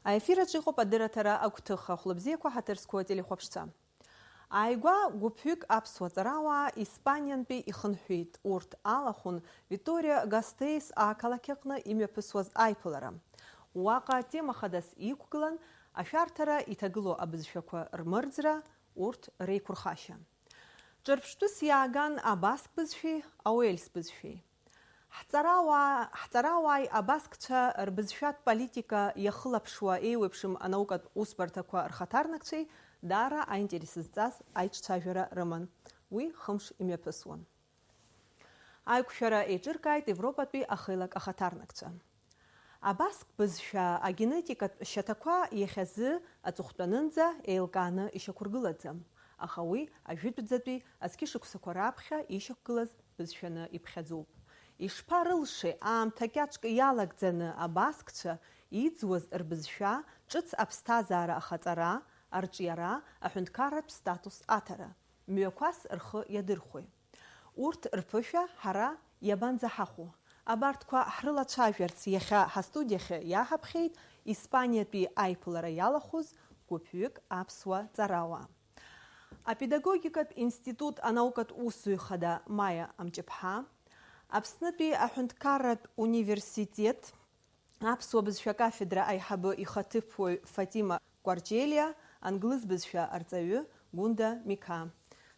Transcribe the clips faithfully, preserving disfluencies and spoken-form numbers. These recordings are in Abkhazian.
Аефир аҿы иҟоуп адырраҭара агәҭыха. Хәлыбзиақәа, ҳаҭыр зқәу ателехәаԥшцәа. Ааигәа гәыԥҩык аԥсуа ҵарауаа Испаниантәи ихынҳәит. Урҭ алахәын Виторио Гастеис ақалақь аҟны имҩаԥысуаз аиԥылара. Уаҟа атема хадас иқәгылан ашәарҭара иҭагылоу абызшәақәа рмырӡра, урҭ реиқәырхашьа. Ҿырԥштәыс иааган абаск бызшәеи ауельс бызшәеи. Ҳҵарауаа, ҳҵарауааи абаскцәа рбызшәатә политика иахылаԥшуа еиуеиԥшым анаукатә усбарҭақәа рхаҭарнакцәеи даара аинтерес зҵаз аиҿцәажәара рыман. Уи хымш имҩаԥысуан. Аиқәшәара еиҿыркааит Европатәи ахеилак ахаҭарнакцәа. Абаск бызшәа агенетикатә шьаҭақәа иахьазы аҵыхәтәанынӡа еилкааны ишьақәыргылаӡам, аха уи ажәытәӡатәи азқьышықәсақәа раԥхьа ишьақәгылаз бызшәаны иԥхьаӡоуп. Ишԥарылшеи аамҭа кьаҿк иалагӡаны абаскцәа иӡуаз рбызшәа, ҿыц аԥсҭазаара ахаҵара, арҿиара, аҳәынҭқарратә статус аҭара? Мҩақәас рхы иадырхәои? Урҭ рԥышәа ҳара иабанӡаҳахәо? Абарҭқәа ҳрылацәажәарц иахьа ҳастудиахьы иаҳаԥхьеит Испаниатәи аиԥылара иалахәыз гәыԥҩык аԥсуа ҵарауаа. Апедагогикатә институт анаукатә усзуҩ хада Маиа Амҷыԥҳа, Аԥснытәи аҳәынҭқарратә университет аԥсуа бызшәа акафедра аиҳабы ихаҭыԥуаҩ Фатима Кәарҷелиа, англыз бызшәа арҵаҩы Гәында Миқаа.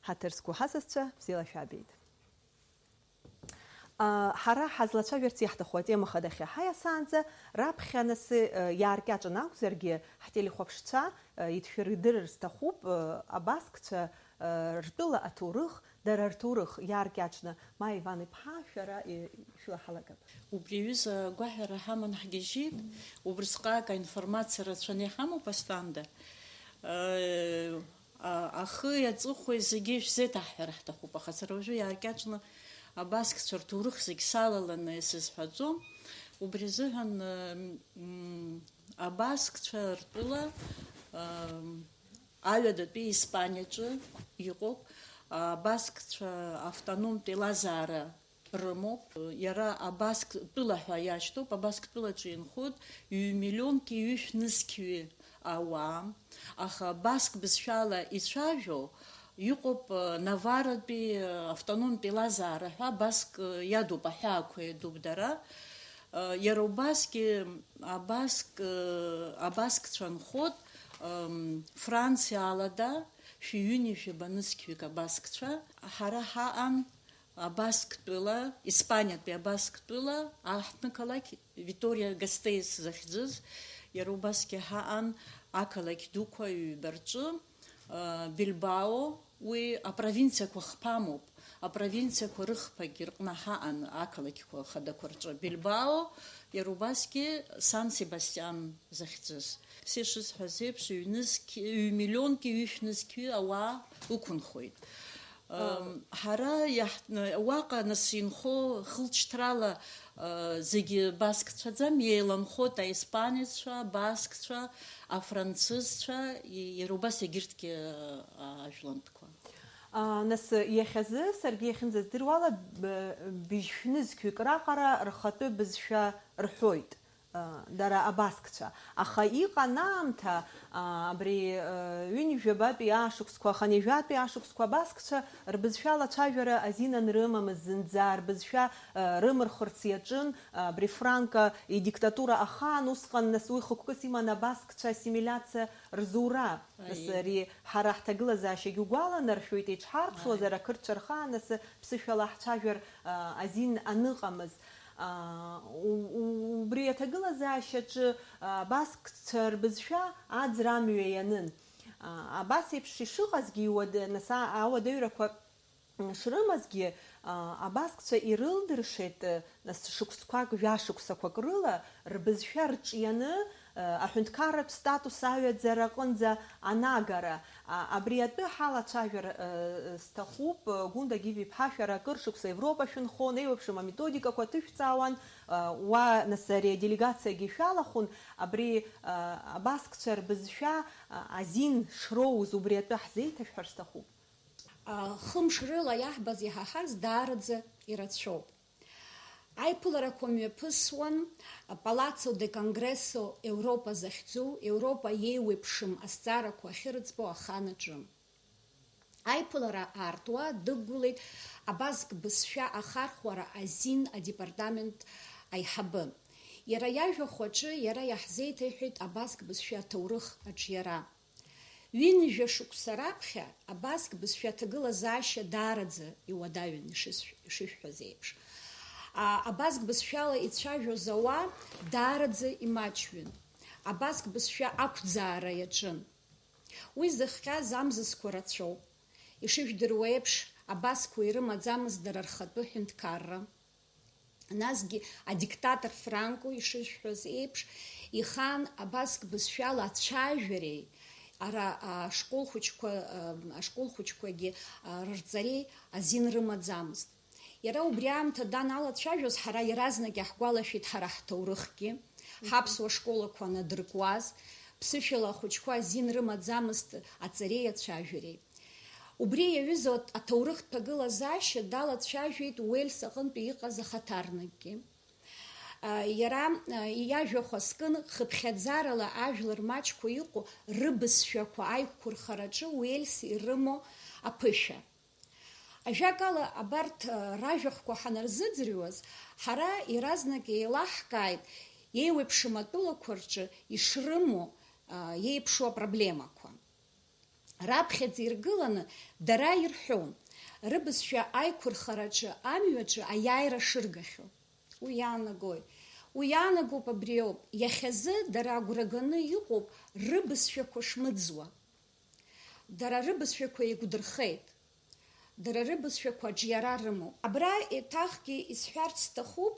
Ҳаҭыр зқәу ҳасасцәа, бзиала шәаабеит. Ҳара ҳазлацәажәарц иаҳҭаху атема хадахьы ҳаиасаанӡа, раԥхьа нас, э, иааркьаҿын акәзаргьы, ҳтелехәаԥшцәа, э, идшәыр-, идырыр сҭахуп, э, абаскцәа, э, ртәыла аҭоурых, дара рҭоурых иааркьаҿны. Маиа Иван-иԥҳа, шәара, э, шәылаҳалагап. Убри аҩыза агәаҳәара ҳаман ҳгьежьит, убрысҟак аинформациа рацәаны иҳамоуп асҭанда. Э, А-, ахи аҵыхәеи зегьы шәзеиҭаҳҳәар ҳҭахуп, аха сара уажәы иааркьаҿны абаскцәа рҭоурых зегь салаланы исызҳәаӡом. Убри азыҳәан, м, абаскцәа ртәыла, м, аҩадатәи Испаниаҿы иҟоуп, абаскцәа автономтә еилазаара рымоуп. Иара Абаск тәыла ҳәа иашьҭоуп. Абаск тәылаҿы инхоит ҩ-миллионки ҩышә нызқьҩы ауаа, аха Баск бызшәала ицәажәо иҟоуп, Наваратәи автономтә еилазаара ҳәа Баск иадуп аҳәаақәа иадуп дара. Иара убасгьы Абаск, Абаскцәа нхоит, Франциа алада шәи ҩынҩажәи ба нызқьҩык Абаскцәа. Ҳара ҳаҟан Абасктәыла, Испаниатәи Абасктәыла аҳҭнықалақь Виториа Гастеис захьӡыз, иара убасгьы ҳаҟан ақалақь дуқәа ҩба рҿы, а, Билбао, уи апровинциақәа хԥа амоуп, апровинциақәа рыхԥагь рҟны ҳаҟан ақалақьқәа хадақәа рҿы. Билбао, иара убасгьы Сан Себастиан захьӡыз. Сешысҳәаз еиԥш, ҩнызқь-, ҩ-миллионки ҩышә нызқьҩы ауаа ықәынхоит. Ам, ҳара иаҳ-, уаҟа нас инхо хылҵшьҭрала, а, зегьы баскцәаӡам, еиланхоит аиспанеццәа, абаскцәа, афранцызцәа, и-, иара убас егьырҭгьы, а, ажәлантәқәа. А, нас, иахьазы саргьы иахьынӡаздыруала, б-, быжьшә нызқьҩык раҟара рхатәы бызшәа рҳәоит, а, дара абаскцәа. Аха иҟан аамҭа, а, абри, а, ҩынҩажәабатәи ашықәсқәа, хынҩажәатәи ашықәсқәа абаскцәа рбызшәа алацәажәара азин анрымамыз, зынӡа рбызшәа, а, рымырхырц иаҿын, а, абри Франко идиктатура ахаан. Усҟан, нас, уи хықәкыс иман абаскцәа ассимилиациа рзура. Нас ари ҳара ҳҭагылазаашьагьы угәаланаршәоит, иҽҳарԥшуазар, ақырҭцәа рхаан асы ԥсышәала ҳцәажәар, а, азин аныҟамыз. А, у-, у-, убри аҭагылазаашьаҿы, а, абаскцәа рбызшәа аӡра амҩа ианын. А, абас еиԥш ишыҟазгьы иуада-, нас а-, ауадаҩрақәа шрымазгьы, а, абаскцәа ирылдыршеит, нас шықәсқәак, жәашықәсақәак рыла рбызшәа рҿианы, а, аҳәынҭқарратә статус аҩаӡара аҟынӡа анагара. А, абри атәы ҳалацәажәар, а, сҭахуп. Гәында Гиви-иԥҳа, шәара акыр шықәса Европа шәынхон, еиуеиԥшым аметодикақәа ҭышәҵаауан, а, уа, нас, ари аделегациагьы шәалахәын, абри, а, абаскцәа рбызшәа, а, азин шроуз убри атәы ҳзеиҭашәҳәар сҭахуп. А, хымш рыла иаҳбаз иҳаҳаз даараӡа ирацәоуп. Аиԥыларақәа мҩаԥысуан Палаццо де Конгрессо Европа захьӡу, Европа иеиуеиԥшым азҵаарақәа ахьырыӡбо ахан аҿы. Аиԥылара аартуа дықәгылеит абаск бызшәа ахархәара азин адепартамент аиҳабы. Иара иажәахә аҿы иара иаҳзеиҭеиҳәеит абаск бызшәа аҭоурых аҿиара. Ҩынҩажәа шықәса раԥхьа абаск бызшәа аҭагылазаашьа даараӡа иуадаҩын, ишысшә-, ишышәҳәаз еиԥш. А, абаск бызшәала ицәажәоз ауаа даараӡа имаҷҩын. Абаск бызшәа ақәӡаара иаҿын. Уи зыхҟьаз амзызқәа рацәоуп. Ишыжәдыруа еиԥш, абасқәа ирымаӡамызт дара рхатәы ҳәынҭқарра. Насгьы адиктатор Франко ишышәҳәаз еиԥш, ихаан абаск бызшәала ацәажәареи, ара, ашкол хәыҷқәа, ашкол хәыҷқәагьы, а, рырҵареи азин рымаӡамызт. Иара убри аамҭа даналацәажәоз, ҳара иаразнак иаҳгәалашәеит ҳара ҳҭоурыхгьы, ҳаԥсуа школақәа анадыркуаз, ԥсышәала ахәыҷқәа азин рымаӡамызт аҵареи ацәажәареи. Убри иаҩызоу аҭоурыхтә ҭагылазаашьа далацәажәеит Уельс аҟынтәи иҟаз ахаҭарнакгьы. Иара иажәахә азкын хыԥхьаӡарала ажәлар маҷқәа иҟоу рыбызшәақәа аиқәырхараҿы Уельс ирымоу аԥышәа. Ажәакала, абарҭ ражәахәқәа ҳанарзыӡырҩуаз, ҳара иаразнак еилаҳкааит еиуеиԥшым атәылақәа рҿы ишрымоу, еиԥшу апроблемақәа. Раԥхьаӡа иргыланы дара ирҳәон, рыбызшәа аиқәырхараҿы амҩаҿы аиааира шыргахьоу. Уи иаанагои? Уи иаанагоуп абриоуп, иахьазы дара агәра ганы иҟоуп рыбызшәақәа шмыӡуа. Дара рыбызшәақәа еиқәдырхеит. Дара рыбызшәақәа аҿиара рымоуп. Абра еиҭахгьы исҳәарц сҭахуп,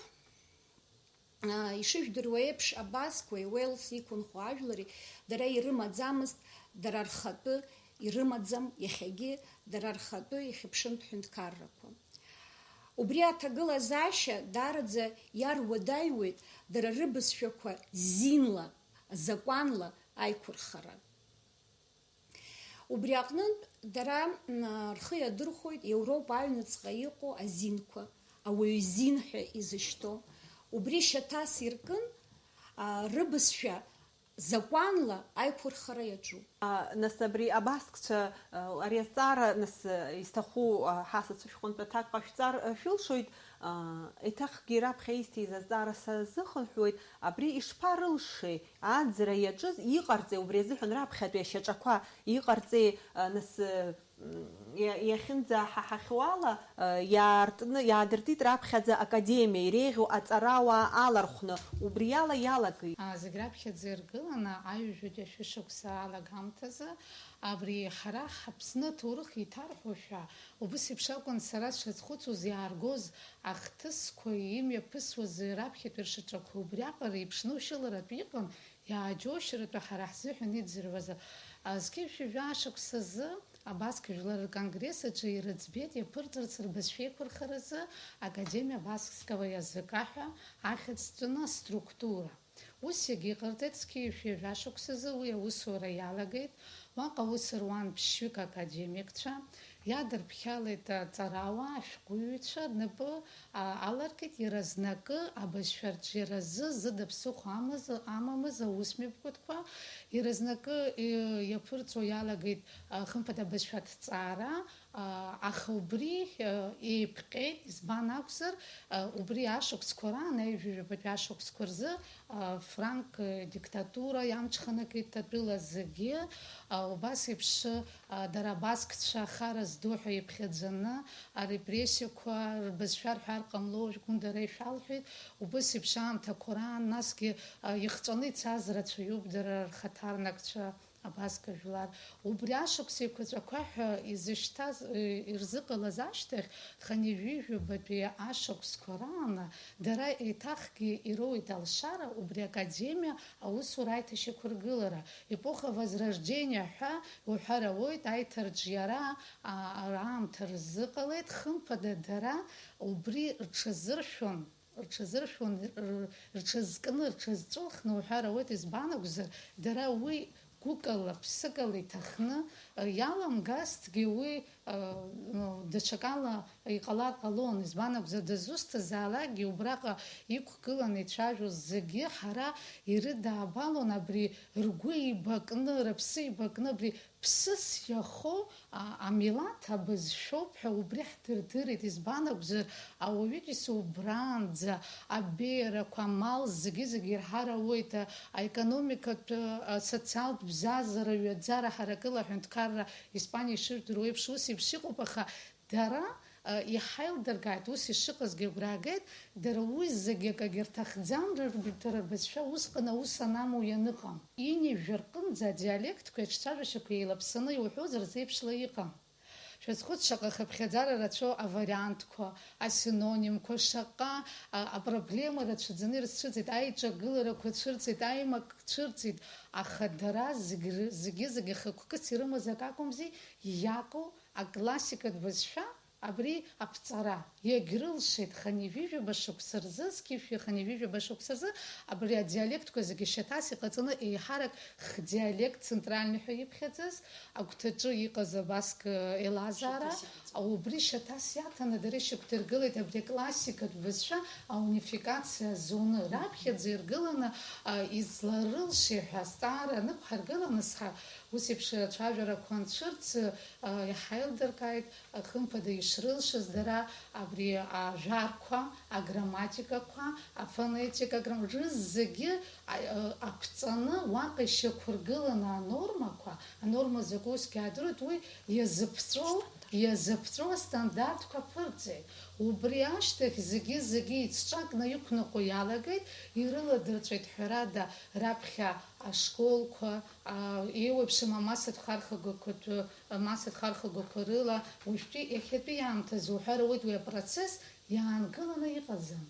аа, ишыжәдыруа еиԥш, абасқәеи Уелс иқәынхо ажәлари дара ирымаӡамызт, дара рхатәы ирымаӡам иахьагьы дара рхатәы ихьыԥшынтә ҳәынҭқаррақәа. Убри аҭагылазаашьа даараӡа иаруадаҩуеит дара рыбызшәақәа зинла, закәанла аиқәырхара. Убри аҟнытә, дара, м, рхы иадырхәоит Европа аҩныҵҟа иҟоу азинқәа, ауаҩы изин ҳәа изышьҭоу. Убри шьаҭас иркын, а, рыбызшәа закәанла аиқәырхара иаҿуп. А, нас абри абаскцәа, а, ари азҵаара, нас, а, изҭаху, а, ҳасасцәа шәҟәынтә аҭак ҟашәҵар, а, шәылшоит, а, еиҭахгьы раԥхьа исҭиз азҵаара сазыхынҳәуеит, абри ишԥарылшеи? Аӡра иаҿыз иҟарҵеи убри азыҳәан раԥхьатәи ашьаҿақәа? Иҟарҵеи, а, нас, м, иа-, иахьынӡаҳаҳахьоу ала, а, иаартны, иаадыртит раԥхьаӡа академиа, иреиӷьу аҵарауаа алархәны, убриала иалагеит. А, зегь раԥхьаӡа иргыланы, аҩажәатәи ашәышықәса алагамҭазы, абри ҳара ҳаԥсны аҭоурых иҭарҳәошәа, убыс еиԥш акәын сара сшазхәыцуаз иааргоз ахҭысқәа имҩаԥысуаз раԥхьатәи ршьаҿақәа, убриаҟара иԥшны ушьыларатәы иҟан, иааџьоушьаратәы ҳара ҳзыҳәан иӡырҩуаз. А, зқьи жәшәи жәаа шықәсазы Абаск жәлар рконгресс аҿы ирыӡбеит иаԥырҵарц рбызшәеиқәырхаразы Академия Баскского языка ҳәа ахьӡҵаны аструктура. Ус иагьыҟарҵеит, зқьи жәшәи жәаа шықәсазы уи аусура иалагеит, уаҟа аус руан ԥшьҩык академикцәа, иадырԥхьалеит аҵарауаа, ашәҟәыҩҩцәа, рнапы, а, аларкит, иаразнакы абызшәа арҿиаразы зыда ԥсыхәа амаз, амамыз аусмҩаԥгатәқәа, иаразнакы, и-, иаԥырҵо иалагеит, а, хымԥада абызшәа аҭҵаара, а, аха убри, а, еиԥҟьеит, избан акәзар, а, убри ашықәсқәа раан, аҩажәижәабатәи ашықәсқәа рзы, а, Франк, э, диктатура иамҽханакит атәыла зегьы, а, убас еиԥш, а, дара абаскцәа ахара зду ҳәа иԥхьаӡаны, арепрессиақәа рбызшәа рҳәар ҟамло, уажәгәын дара ишәалҳәеит, убыс еиԥш аамҭақәа раан, насгьы, а, ихҵәаны ицаз рацәаҩуп дара рхаҭарнакцәа. Абаск жәлар, убри ашықәс еиқәаҵәақәа ҳәа изышьҭаз, э, ирзыҟалаз ашьҭахь, хынҩажәижәабатәи ашықәсқәа рааны, дара еиҭахгьы ироуит алшара убри академиа аусура аиҭашьақәыргылара, эпоха Возрождения ҳәа уҳәар ауеит, аиҭарҿиара, а, аамҭа рзыҟалеит, хымԥада дара убри рҽазыршәон. Рҽазыршәуан, р-, рҽазкны, рҽазҵәылхны уҳәар ауеит, избан акәзар, дара уи гәыкала, ԥсыкала иҭахны, Иаламгазҭгьы уи, даҽакала иҟалар ҟалон, избан акәзар, дызусҭазаалакгьы убраҟа иқәгыланы ицәажәоз зегьы ҳара ирыдаабалон, абри ргәы еибакны, рыԥсы еибакны, абри ԥсыс иахоу, а, амилаҭ абызшәоуп ҳәа убри ҳдырдырит, избан акәзар, ауаҩытәыҩса убранӡа абеиарақәа, амал зегьы-зегьы ирҳар ауеит, а, аекономикатә, а, социалтә бзазара, ҩаӡара ҳаракыла аҳәынҭқарра Испаниа ишыжәдыруа еиԥш, ус еиԥш иҟоуп, аха дара, а, иҳаилдыргааит, ус ишыҟазгьы агәра аагеит, дара уи зегьы акагьы рҭахӡам, рырб-, дара рбызшәа усҟан аус анамоу ианыҟам. Ҩажәа рҟынӡа адиалектқәеи аҿцәажәашьақәеи еилаԥсаны иуҳәозар зеиԥшла иҟам. Шәазхәыц, шаҟа хыԥхьаӡара рацәоу авариантқәа, асинонимқәа, шаҟа, а, апроблема рацәаӡаны ирызцәыӡит, аиҿагыларақәа цәырҵит, аимак цәырҵит, аха дара зегь ры-, зегьы-зегьы хықәкыс ирымаз акы акәымзи, иаку аклассикатә бызшәа, абри аԥҵара иагьрылшеит хынҩажәижәаба шықәса рзы, зқьи жәшәи хынҩажәижәаба шықәса рзы абри адиалектқәа зегьы шьаҭас иҟаҵаны, еиҳарак хдиалект центральный ҳәа иԥхьаӡаз, агәҭаҿы иҟаз абаск, э, еилазаара, шьаҭас иҟаҵаны, убри шьаҭас иаҭаны дара ишьақәдыргылеит абри аклассикатә бызшәа аунификациа азуны, раԥхьаӡа иргыланы, а, изларылшеи ҳәа азҵаара анықәҳаргыла, нас ҳа ус еиԥш ацәажәарақәа анцәырҵ, а, иҳаилдыркааит, хымԥада ишрылшаз дара абри ажәарқәа, аграмматикақәа, афонетика, аграм-, рызегьы, а, а, аԥҵаны уаҟа ишьақәыргыланы анормақәа, анорма закәу усгьы аадыруеит, уи иазыԥҵәоу, иазыԥҵәоу астандартқәа ԥырҵеит. Убри ашьҭахь зегьы-зегьы еицҿакны иқәныҟәо иалагеит, ирыладырҵәеит, ҳәарада, раԥхьа ашколқәа, а, еиуеиԥшым амассатә хархагақәа, амассатә хархагақәа рыла, уажәтәи иахьатәи аамҭазы уҳәар ауеит, уи апроцесс иаангыланы иҟаӡам.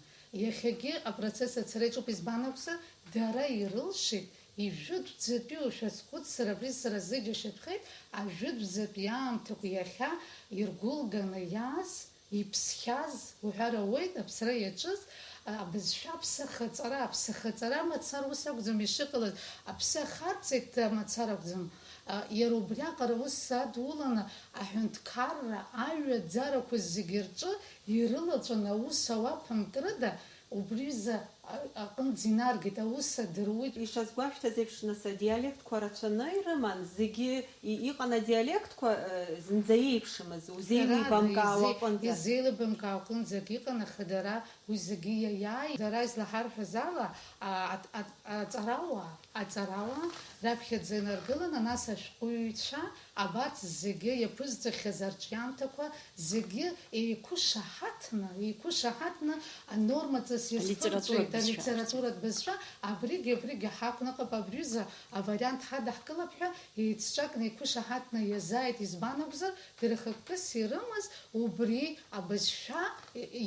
Иахьагьы апроцесс ацара иаҿуп, избан акәзар, дара ирылшеит, ижәытәӡатәи, шәазхәыцыр, абри сара сзы иџьашьатәхеит, ажәытәӡатәи аамҭақәа иахьа иргәылганы иааз, иԥсхьаз, уҳәар ауеит, аԥсра иаҿыз, а, абызшәа аԥсы ахаҵара, аԥсы ахаҵара мацара ус акәӡам ишыҟалаз, аԥсы ахарҵеит мацара акәӡам. А, иара убриаҟара аус адуланы, аҳәынҭқарра аҩаӡарақәа зегьы рҿы ирылаҵәаны аус ауа ԥынтәрыда, убри аҩыза а-, аҟынӡа инаргеит, аус адыруеит. Ишазгәашәҭаз еиԥш, нас, адиалектқәа рацәаны ирыман, зегьы и-, иҟан адиалектқәа, э, зынӡа еиԥшымыз, узеилибамкаауа Ҳәарада, изеи-, аҟынӡа. Изеилыбамкаауа аҟынӡагь иҟан, аха дара уи зегьы иаиааи, дара излаҳарҳәаз ала, а-, а-, а-, аҵарауаа, аҵарауаа раԥхьаӡа инаргыланы, нас ашәҟәыҩҩцәа, абарҭ зегьы иаԥызҵахьаз арҿиамҭақәа зегьы еиқәышаҳаҭны, еиқәышаҳаҭны анормаҵас иазхырҵәеит, алитературатә бызшәа, алитературатә бызшәа, абригь, абригь ҳақәныҟәап, абриҩыза авариант ҳадаҳкылап ҳәа еицҿакны, еиқәышаҳаҭны иазааит, избан акәзар, дара хықәкыс ирымаз убри абызшәа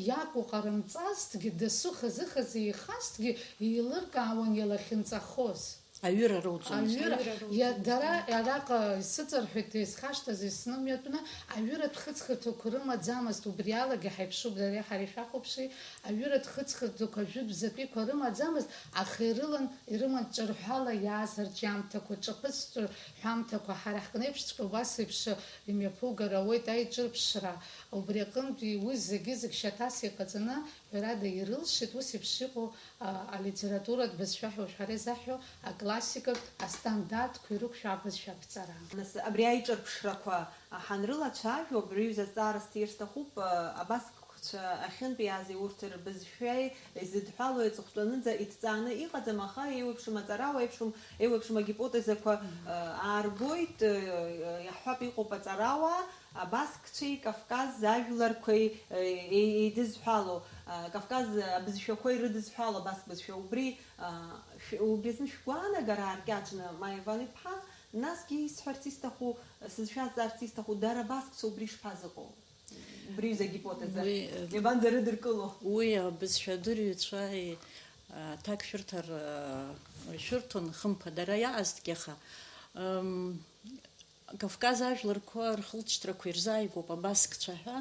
иакәу ҟарымҵазҭгьы, дасу хазы-хазы еихазҭгьы еилыркаауан иалахьынҵахоз. Аҩыра роуӡомызт. Аҩыра, Аҩыра роуӡомызт, иа-, дара, да. Араҟа исыҵарҳәеит, исхашҭыз, иснымҩатәны, аҩыратә хыҵхырҭақәа рымаӡамызт, убри алагьы ҳаиԥшуп, дареи ҳареи шәахәаԥши, аҩыратә хыҵхырҭақәа жәытәӡатәиқәа рымаӡамызт, аха ирылан, ирыман ҿырҳәала иааз арҿиамҭақәа, ҿаԥыцтә ҳәамҭақәа, ҳара ҳкнеиԥшҵәҟьа убас еиԥш имҩаԥугар ауеит аиҿырԥшра, убри аҟынтәи уи зегьы-зегь шьаҭас иҟаҵаны, ҳәарада, ирылшеит ус еиԥш иҟоу, а, алитературатә бызшәа ҳәа ушәара изаҳҳәо аклассикатә астандартқәа ирықәшәо абызшәа аԥҵара. Нас абри аиҿырԥшрақәа ҳанрылацәажәо, абри аҩыза азҵаара сҭир сҭахуп, а, абаскқәа ахьынтәи иаазеи урҭ рбызшәеи изыдҳәалоу аҵыхәтәанынӡа иҭҵааны иҟаӡам, аха еиуеиԥшым аҵарауаа, еиԥшым, еиуеиԥшым агипотезақәа, а, ааргоит, а, иаҳҳәап, иҟоуп аҵарауаа, абаскцәеи Кавказ ажәларқәеи, е, е-, еидызҳәало, а, Кавказ абызшәақәа ирыдызҳәало абаск бызшәа, убри, а, шә-, убри азын шәгәаанагара ааркьаҿны, Маиа Ван-иԥҳа, насгьы исҳәарц исҭаху, сызшәазҵаарц исҭаху, дара абаскцәа убри шԥазыҟоу? Убри аҩыза агипотеза. Уи, э, иабанӡарыдыркыло? Уи абызшәа адырҩацәа, э, аҭакшәырҭа р-, шәырҭон, хымԥада, ара иаҟазҭгьы, аха, м, Кавказ ажәларқәа рхылҵшьҭрақәа ирзааигәоуп абаскцәа ҳәа,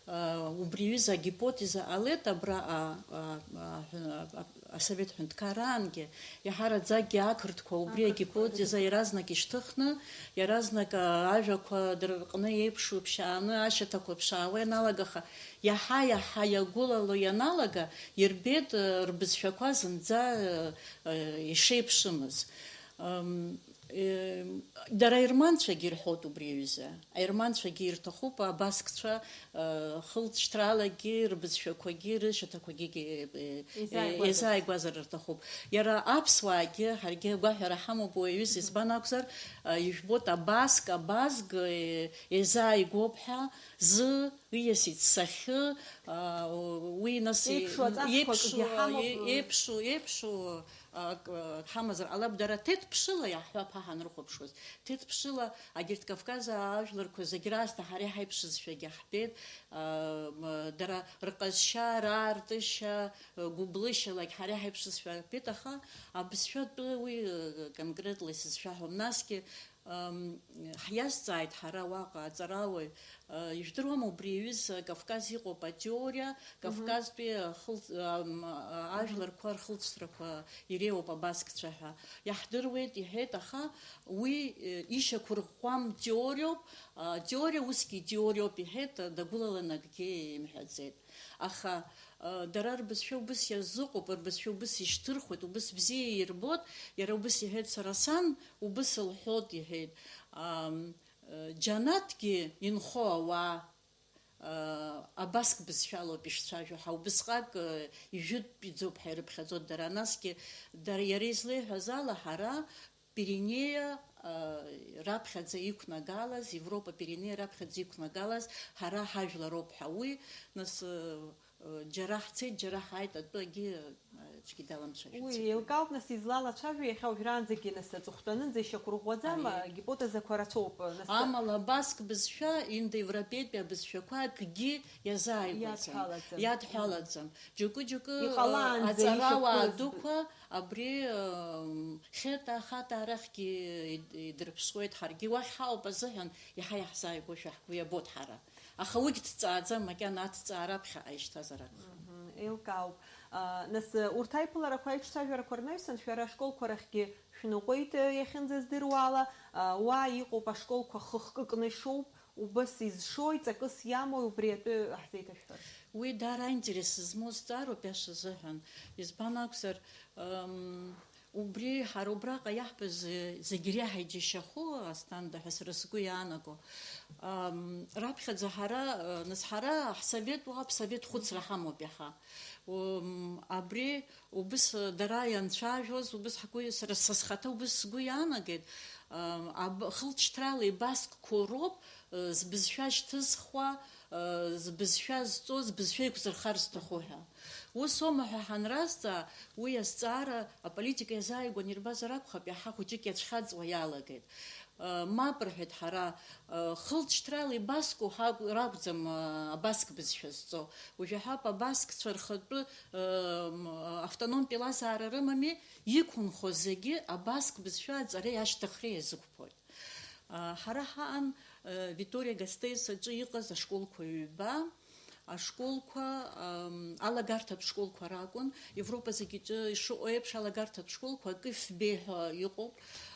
а, убри аҩыза агипотеза ҟалеит, абра, а, а, а, а, Асовет ҳәынҭқарраангьы иаҳараӡакгьы ақырҭқәа убри агипотеза иаразнак ишьҭыхны, иаразнак, а, ажәақәа дырҟны еиԥшу, ԥшьааны ашьаҭақәа ԥшаауа ианалагаха, иаҳа-иаҳа иагәылало ианалага, ирбеит, а, рбызшәақәа зынӡа, а, а, ишеиԥшымыз. Ам, Е, дара аерманцәагьы ирҳәоит убри аҩыза. Аерманцәагьы ирҭахуп абаскцәа, э, хылҵшьҭралагьы, рбызшәақәагьы, рышьаҭақәагьы, э, э, еизааигәазар. Еизааигәазар рҭахуп. Иара аԥсуаагьы, ҳаргьы агәаҳәара ҳамоуп уи аҩыза, избан акәзар, э, ижәбоит абаск, абазг, э, еизааигәоуп ҳәа, зы, ииасит сахьы, а, уи нас, еиԥшу аҵасқәа еиԥшу, акгьы ҳамоуп. Е-, еиԥшу, еиԥшу, ак, ак ҳамазар ҟалап, дара ҭеҭԥшыла иаҳҳәап ҳа ҳанрыхәаԥшуаз. Ҭеҭԥшыла агьырҭ Кавказ ажәларқәа зегь раасҭа ҳара иҳаиԥшызшәагьы ҳбеит, а, м, дара рҟазшьа, раартышьа, гәыблышьалагь ҳара иҳаиԥшызшәа ҳбеит, аха абызшәатәы уи, э, конкретла исызшәаҳәом. Насгьы, ам, ҳиазҵааит ҳара уаҟа аҵарауаҩ, а, ижәдыруама убри аҩыза Кавказ иҟоуп атеориа, Кавказтәи ахылҵ-, ам, а, ажәларқәа рхылҵшьҭрақәа иреиуоуп абаскцәа ҳәа. Иаҳдыруеит, иҳәеит, аха уи, э, ишьақәырӷәӷәам теориоуп, а, теориа усгьы теориоуп, иҳәеит, дагәылаланы акгьы имҳәаӡеит. Аха, э, дара рбызшәа убыс иазыҟоуп, рбызшәа убыс ишьҭырхуеит, убыс бзиа ирбоит, иара убыс иҳәеит, сара сан убыс лҳәоит, иҳәеит. Ам, э, џьанаҭгьы инхо ауаа, э, абаск бызшәалоуп ишцәажәо ҳәа, убысҟак, э, ижәытәӡоуп ҳәа ирыԥхьаӡоит дара. Насгьы дара, иара излеиҳәаз ала, ҳара Пиренеиа, а, раԥхьаӡа иқәнагалаз, Европа Пиренеиа раԥхьаӡа иқәнагалаз ҳара ҳажәлароуп ҳәа. Уи, нас, э, э, џьара ҳцеит, џьара ҳааит, атәы агьы, э, аӡәгьы даламцәажәаӡеит. Уи еилкаауп, нас, излалацәажәо иахьа уажәраанӡагьы, нас, аҵыхәтәаны нӡа ишьақәырӷәӷәаӡам, аиеи, агипотезақәа рацәоуп, нас. Амала абаск бызшәа, индоевропеитәи абызшәақәа акгьы иазааигәаӡам. Иадҳәалаӡам. Иадҳәалаӡам. Џьоукы-џьоукы, э, иҟалаанӡа аҵарауаа ишьақәырӷәӷәаз дуқәа абри, м, Хета, Хата арахьгьы ид-, идырԥшуеит, ҳаргьы уахь ҳауп азыҳәан, иаҳа иаҳзааигәоушәа ҳгәы иабоит ҳара. Аха уигь дҵааӡам, макьана аҭҵаара аԥхьаҟа ишьҭазар акәхап. Мгм, еилкаауп. А, нас, урҭ аиԥыларақәа, аиҿцәажәарақәа рнаҩсан, шәара ашколқәа рахьгьы шәныҟәеит, э, иахьынӡаздыруа ала, а, уа иҟоуп ашколқәа хы-хкы кны ишоуп, убыс изшои, ҵакыс иамои, убри атәы ҳзеиҭашәҳәар. Уи даара аинтерес змоу зҵаароуп, иаша азыҳәан. Избан акәзар, м, убри ҳара убраҟа иаҳбаз, э, зегь реиҳа иџьашьахәу Асҭанда ҳәа сара сгәы иаанаго. Ам, раԥхьаӡа ҳара, э, нас ҳара ҳсовет уаауп, ҳсовет хәыцра ҳамоуп иаҳа. М, абри убыс, э, дара ианцәажәоз, убыс ҳгәы, сара са схаҭа убыс сгәы иаанагеит, ам, аб-, хылҵшьҭрала ибаск қәоу роуп, э, збызшәа шьҭызхуа, э, збызшәа зҵо, збызшәа еиқәзырхар зҭаху ҳәа. Ус оума ҳәа ҳанразҵаа, уи азҵаара аполитика иазааигәаны ирбазар акәхап, иаҳа хәыҷык иацәхьаҵуа иалагеит. Э, мап, рҳәеит, ҳара, э, хылҵшьҭрала ибаску ҳакә-, ракәӡам, э, абаск бызшәа зҵо. Уажәы ҳәап абаскцәа рхатәы, э, м, автономтә еилазаара рымами, иқәынхо зегьы абаск бызшәа аҵареи ашьҭыхреи иазықәԥоит. Ҳара ҳаан, Виториа Гастес аҿы иҟаз ашколқәа ҩба, ашколқәа, ам, алагарҭатә школқәа ракәын. Европа зегьы аҿы ишыҟоу еиԥш, алагарҭатә школқәа, акы фбеи ҳәа иҟоуп.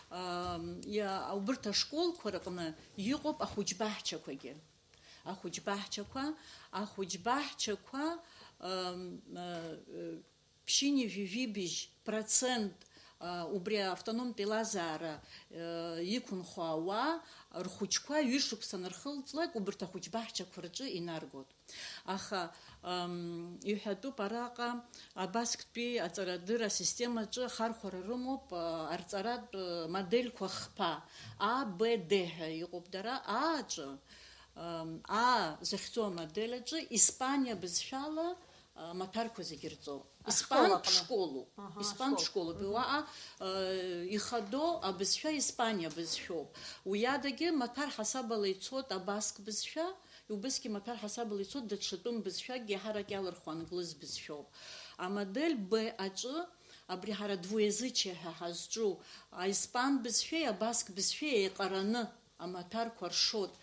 Ам, иа-, убырҭ ашколқәа рҟны иҟоуп ахәыҷбаҳчақәагьы. Ахәыҷбаҳчақәа, ахәыҷбаҳчақәа, ам, а, Ԥшьынҩажәи жәибжь процент, а, убри автономтә еилазаара, а, иқәынхо ауаа рхәыҷқәа ҩышықәса анырхылҵлак, убарҭ ахәыҷбаҳчақәа рҿы инаргоит. Аха, ам, иҳәатәуп араҟа абасктәи аҵарадырра асистемаҿы ахархәара рымоуп, а, арҵаратә, а, модельқәа хԥа, А, Б, Д ҳәа иҟоуп дара. А аҿы, ам, А захьӡу амодель аҿы Испаниа бызшәала, а, маҭәарқәа зегьы рҵоуп. Ашкол аҟны. Испантә школуп. Аҳа, испантә ашкол. Школуп. Мгм. Уаҟа, а, ихадоу абызшәа Испаниа бызшәоуп. Уи адагьы маҭәар ҳасабала ицоит абаск бызшәа, убысгьы маҭәар ҳасабала ицоит даҽа тәым бызшәакгьы, ҳарак иалырхуа англыз бызшәоуп. Амодель Б аҿы, абри ҳара двуязычие ҳәа ҳазҿу, аиспан бызшәеи абаск бызшәеи еиҟараны Амаҭәарқәа ршоит.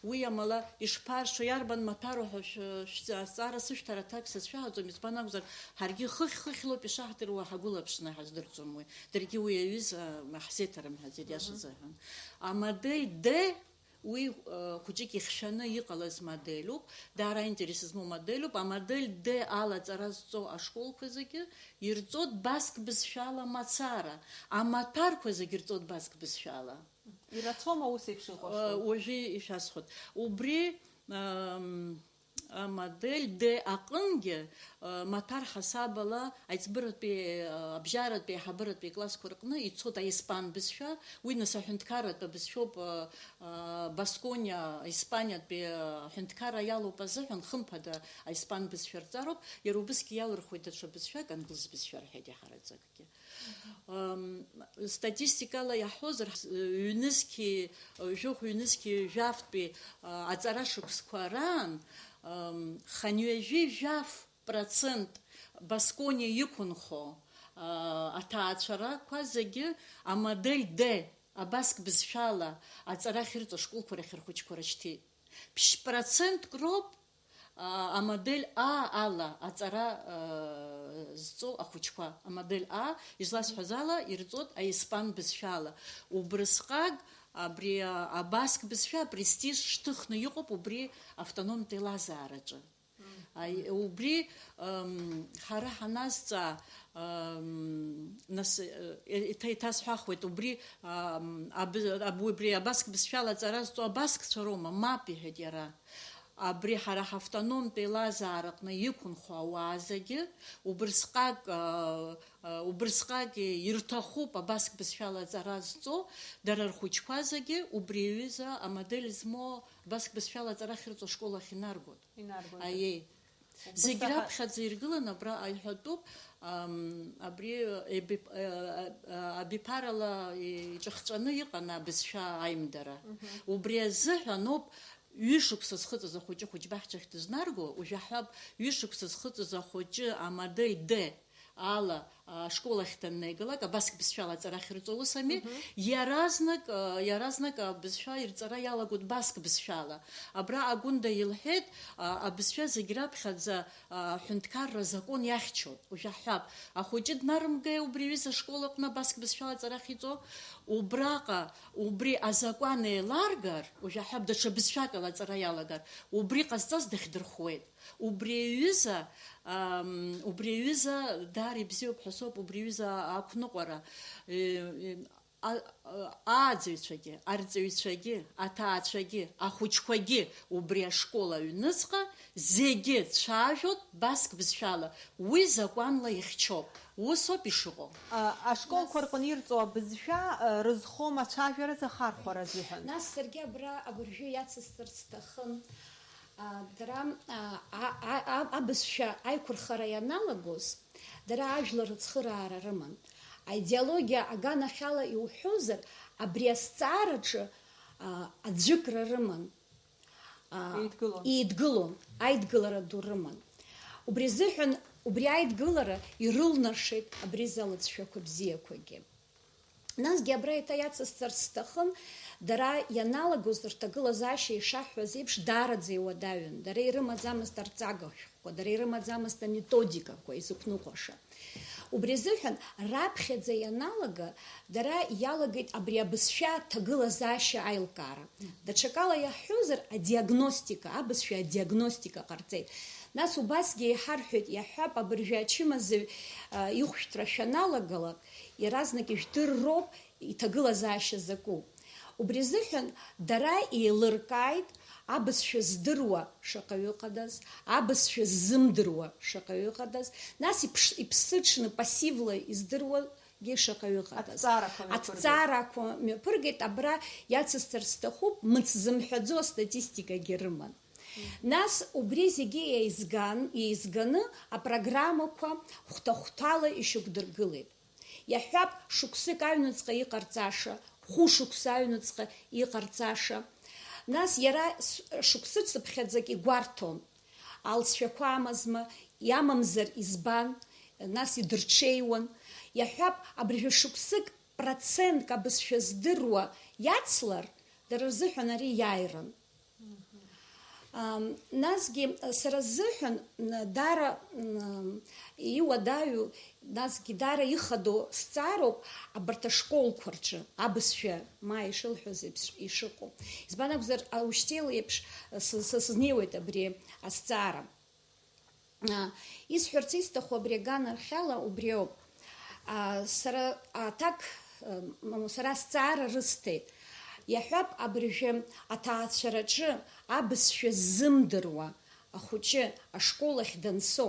Уи амала ишԥаршо, иарбан маҭәароу ҳәа шә-, шәҵа-, азҵаара сышәҭар аҭак сацәшәаҳәаӡом, избан акәзар, ҳаргьы хыхь-хыхьлоуп ишаҳдыруа, ҳагәылаԥшны ҳаздырӡом уи. Даргьы уи аҩыза ҳзеиҭарымҳәаӡеит, Мгм. Иашазы аҳәан. Амодель Д, уи, э, хәыҷык ихьшәаны иҟалаз моделуп, даара аинтерес змоу моделуп. Амодель Д ала аҵара зҵо ашколқәа зегьы ирҵоит Баск бызшәала мацара, амаҭәарқәа зегьы ирҵоит Баск бызшәала. Ирацәоума ус еиԥш иҟоу? Э, ашкол? Уажәы ишәасҳәоит. Убри, ам, амодель Д аҟынгьы, э, маҭәар ҳасабала аиҵбыратәи, э, абжьаратәи аиҳабыратәи аклассқәа рҟны ицоит аиспан бызшәа, уи нас аҳәынҭқарратә абызшәоуп, э, э, Баскониа, Испаниатәи, э, аҳәынҭқарра иалоуп азыҳәан, хымԥада аиспан бызшәа рҵароуп, иара убысгьы иалырхуеит даҽа бызшәак, англыз бызшәа рҳәеит иаҳараӡак. Ам, статистикала иаҳҳәозар, ҩнызқьи, жәохә ҩнызқьи жәафтәи, а, аҵара шықәсқәа раан, ам, хынҩажәи жәаф процент Баскониа иқәынхо, а, аҭаацәарақәа зегьы амодель Д, абаск бызшәала аҵара ахьырҵо ашколқәа рахь рхәыҷқәа рышьҭит. Ԥшь процентк роуп, а, амодель А ала аҵара, а, зҵо ахәыҷқәа. Амодель А, изласҳәаз ала, ирҵоит аиспан бызшәала. Убрысҟак абри, а, абаск бызшәа апрестиж шьҭыхны иҟоуп убри автономтә еилазаараҿы. Мм. Аи, убри, ам, ҳара ҳаназҵаа, ам, нас, э, еиҭа еиҭасҳәахуеит, убри, ам, аб-, аб-, убри абаск бызшәала аҵара зҵо абаскцәа роума? Мап, иҳәеит иара. Абри ҳара ҳавтономтә еилазаараҟны иқәынхо ауаа зегьы убрысҟак, а, а, убрысҟак ирҭахуп абаск бызшәала аҵара зҵо, дара рхәыҷқәа зегьы убри аҩыза амодель змоу абаск бызшәала аҵара ахьырҵо ашкол ахь инаргоит. Инаргоит. Аиеи. Убыс Зегь аха- раԥхьаӡа иргыланы абра аиҳәатәуп, ам, абри еби-, а, а, абиԥарала иҿахҵәаны иҟан абызшәа аимдара. Мгм. Убри азыҳәан ауп ҩышықәса зхыҵыз ахәыҷы хәыҷбаҳчахь дызнарго, уажә аҳәап, ҩышықәса зхыҵыз ахәыҷы амодель Д ала, а, ашкол ахь даннеигалак, абаск бызшәала аҵара ахьырҵо ус ами, Мгм. иаразнак, а, иаразнак абызшәа ирҵара иалагоит баск бызшәала. Абра Агәында илҳәеит, а, абызшәа зегь раԥхьаӡа, а, аҳәынҭқарра азакәын иахьчоит. Уажә аҳҳәап, ахәыҷы днарымгеи убри аҩыза ашкол аҟны абаск бызшәала аҵара ахьиҵо? Убраҟа, убри азакәан еиларгар, уажә аҳҳәап, даҽа бызшәак ала аҵара иалагар, убри ҟазҵаз дахьдырхуеит. Убри аҩыза, ам, убри аҩыза даара ибзиоуп ҳәа соуп, убри аҩыза ақәныҟәара, э, э, а-, а-, ааӡаҩцәагьы, арҵаҩцәагьы, аҭаацәагьы, ахәыҷқәагьы убри ашкол аҩныҵҟа зегьы цәажәоит баск бызшәала, уи закәанла ихьчоуп, усоуп ишыҟоу. А, ашколқәа Нас рҟны ирҵоу абызшәа, а, рызхом ацәажәара захархәара азыҳәан. Нас саргьы абра абыржәы иацысҵарц сҭахын. А, дара, а, а, а, а, абызшәа аиқәырхара ианалагоз, дара ажәлар рыцхыраара рыман. Аидеологиа аганахьала иуҳәозар, абри азҵаараҿы, а, аӡәыкра рыман. А, Еидгылон. Еидгылон, аидгылара ду рыман. Убри азыҳәан, убри аидгылара ирылнаршеит абри залыҵшәақәа бзиақәагьы. Насгьы абра еиҭа иацысҵарц сҭахын, дара ианалагоз рҭагылазаашьа ишаҳҳәаз еиԥш даараӡа иуадаҩын, дара ирымаӡамызт арҵага шәҟәқәа, дара ирымаӡамызт аметодикақәа изықәныҟәаша. Убри азыҳәан, раԥхьаӡа ианалага, дара иалагеит абри абызшәа аҭагылазаашьа аилкаара. Даҽакала иаҳҳәозар, адиагностика, абызшәа адиагностика ҟарҵеит. Нас убасгьы иҳарҳәеит, иаҳҳәап, абыржәы ачымазаҩ, а, ихәшәтәра шәаналагалак, иаразнак ижәдырроуп иҭагылазаашьа закәу. Убри азыҳәан дара еилыркааит абызшәа здыруа шаҟаҩы ыҟадаз, абызшәа ззымдыруа шаҟаҩы ыҟадаз, нас иԥш-, иԥсыҽны пассивла издыруагьы шаҟаҩы ыҟадаз. Аҭҵаарақәа мҩаԥыргеит. Аҭҵаарақәа мҩаԥыргеит, абра иацысҵар сҭахуп, мыц зымҳәаӡо астатистикагьы рыман. Нас убри зегьы еизган, еизганы апрограммақәа хәҭа-хәҭала ишьақәдыргылеит. Иаҳҳәап, шықәсык аҩныҵҟа иҟарҵаша, хәышықәса аҩныҵҟа иҟарҵаша. Нас иара с-, шықәсыцыԥхьаӡак игәарҭон. Алҵшәақәа амазма, иамамзар избан, нас идырҽеиуан. Иаҳҳәап, абыржәы шықәсык процентк абызшәа здыруа иацлар, Дара рзыҳәан ари иааиран. Ам, насгьы, сара сзыҳәан, м, даара, м, иуадаҩу, насгьы даара ихадоу сҵаароуп абарҭ ашколқәа рҿы абызшәа ма ишылҳәаз еиԥш ишыҟоу. Избан акәзар, ушьҭеил еиԥш, ы, сы-, сы-, сызнеиуеит абри азҵаара. А, исҳәарц исҭаху абри аганахьала убриоуп. А, сара аҭак, м, сара азҵаара рысҭеит. Иаҳҳәап, абыржәы аҭаацәараҿы абызшәа ззымдыруа ахәыҷы ашкол ахь данцо,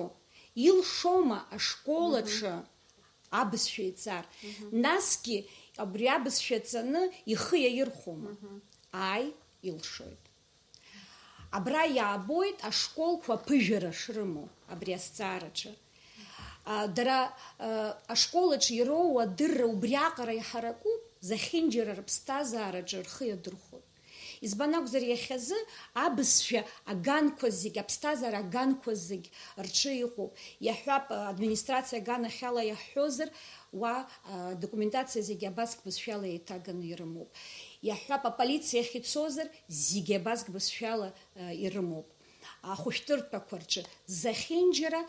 илшома ашкол Мгм. аҿы абызшәа иҵар? Мгм. Насгьы абри абызшәа ҵаны ихы иаирхәома? Мгм. Ааи, илшоит. Абра иаабоит ашколқәа аԥыжәара шрымоу абри азҵаараҿы. А, дара, а, ашкол аҿы ироуа адырра убриаҟара иҳаракуп, зехьынџьара рыԥсҭазаараҿы рхы иадырхәоит. Избан акәзар, иахьазы абызшәа аганқәа зегь, аԥсҭазаара аганқәа зегь рҿы иҟоуп. Иаҳҳәап, администрациа аганахьала иаҳҳәозар, уа, а, адокументациа зегь абазк бызшәала еиҭаганы ирымоуп. Иаҳҳәап, аполициа ахь ицозар, зегь абазк бызшәала, а, ирымоуп. Ахәышәтәырҭақәа рҿы зехьынџьара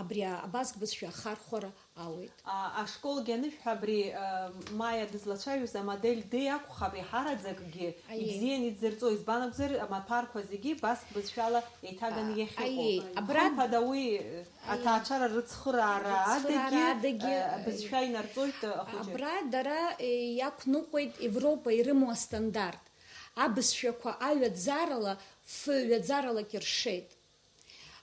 абри абазк бызшәа ахархәара ауеит. А, ашколгьы анышәҳәа, абри, а, Маиа дызлацәажәоз амодель Д акәхап, иҳараӡакгьы Аиеи. ибзиан идзырҵо, избан акәзар, амаҭәарқәа зегьы баск бызшәала еиҭаганы А, иахьыҟоу. аиеи, абра Хымԥада уи, э, Аиеи. аҭаацәара рыцхыраара Рыцхыраара адагьы, адагьы, э, э, бызшәа инарҵоит, э, ахәыҷы. Абра дара, э, иақәныҟәеит Европа ирымоу астандарт. Абызшәақәа аҩаӡарала, ф ҩаӡаралак иршеит.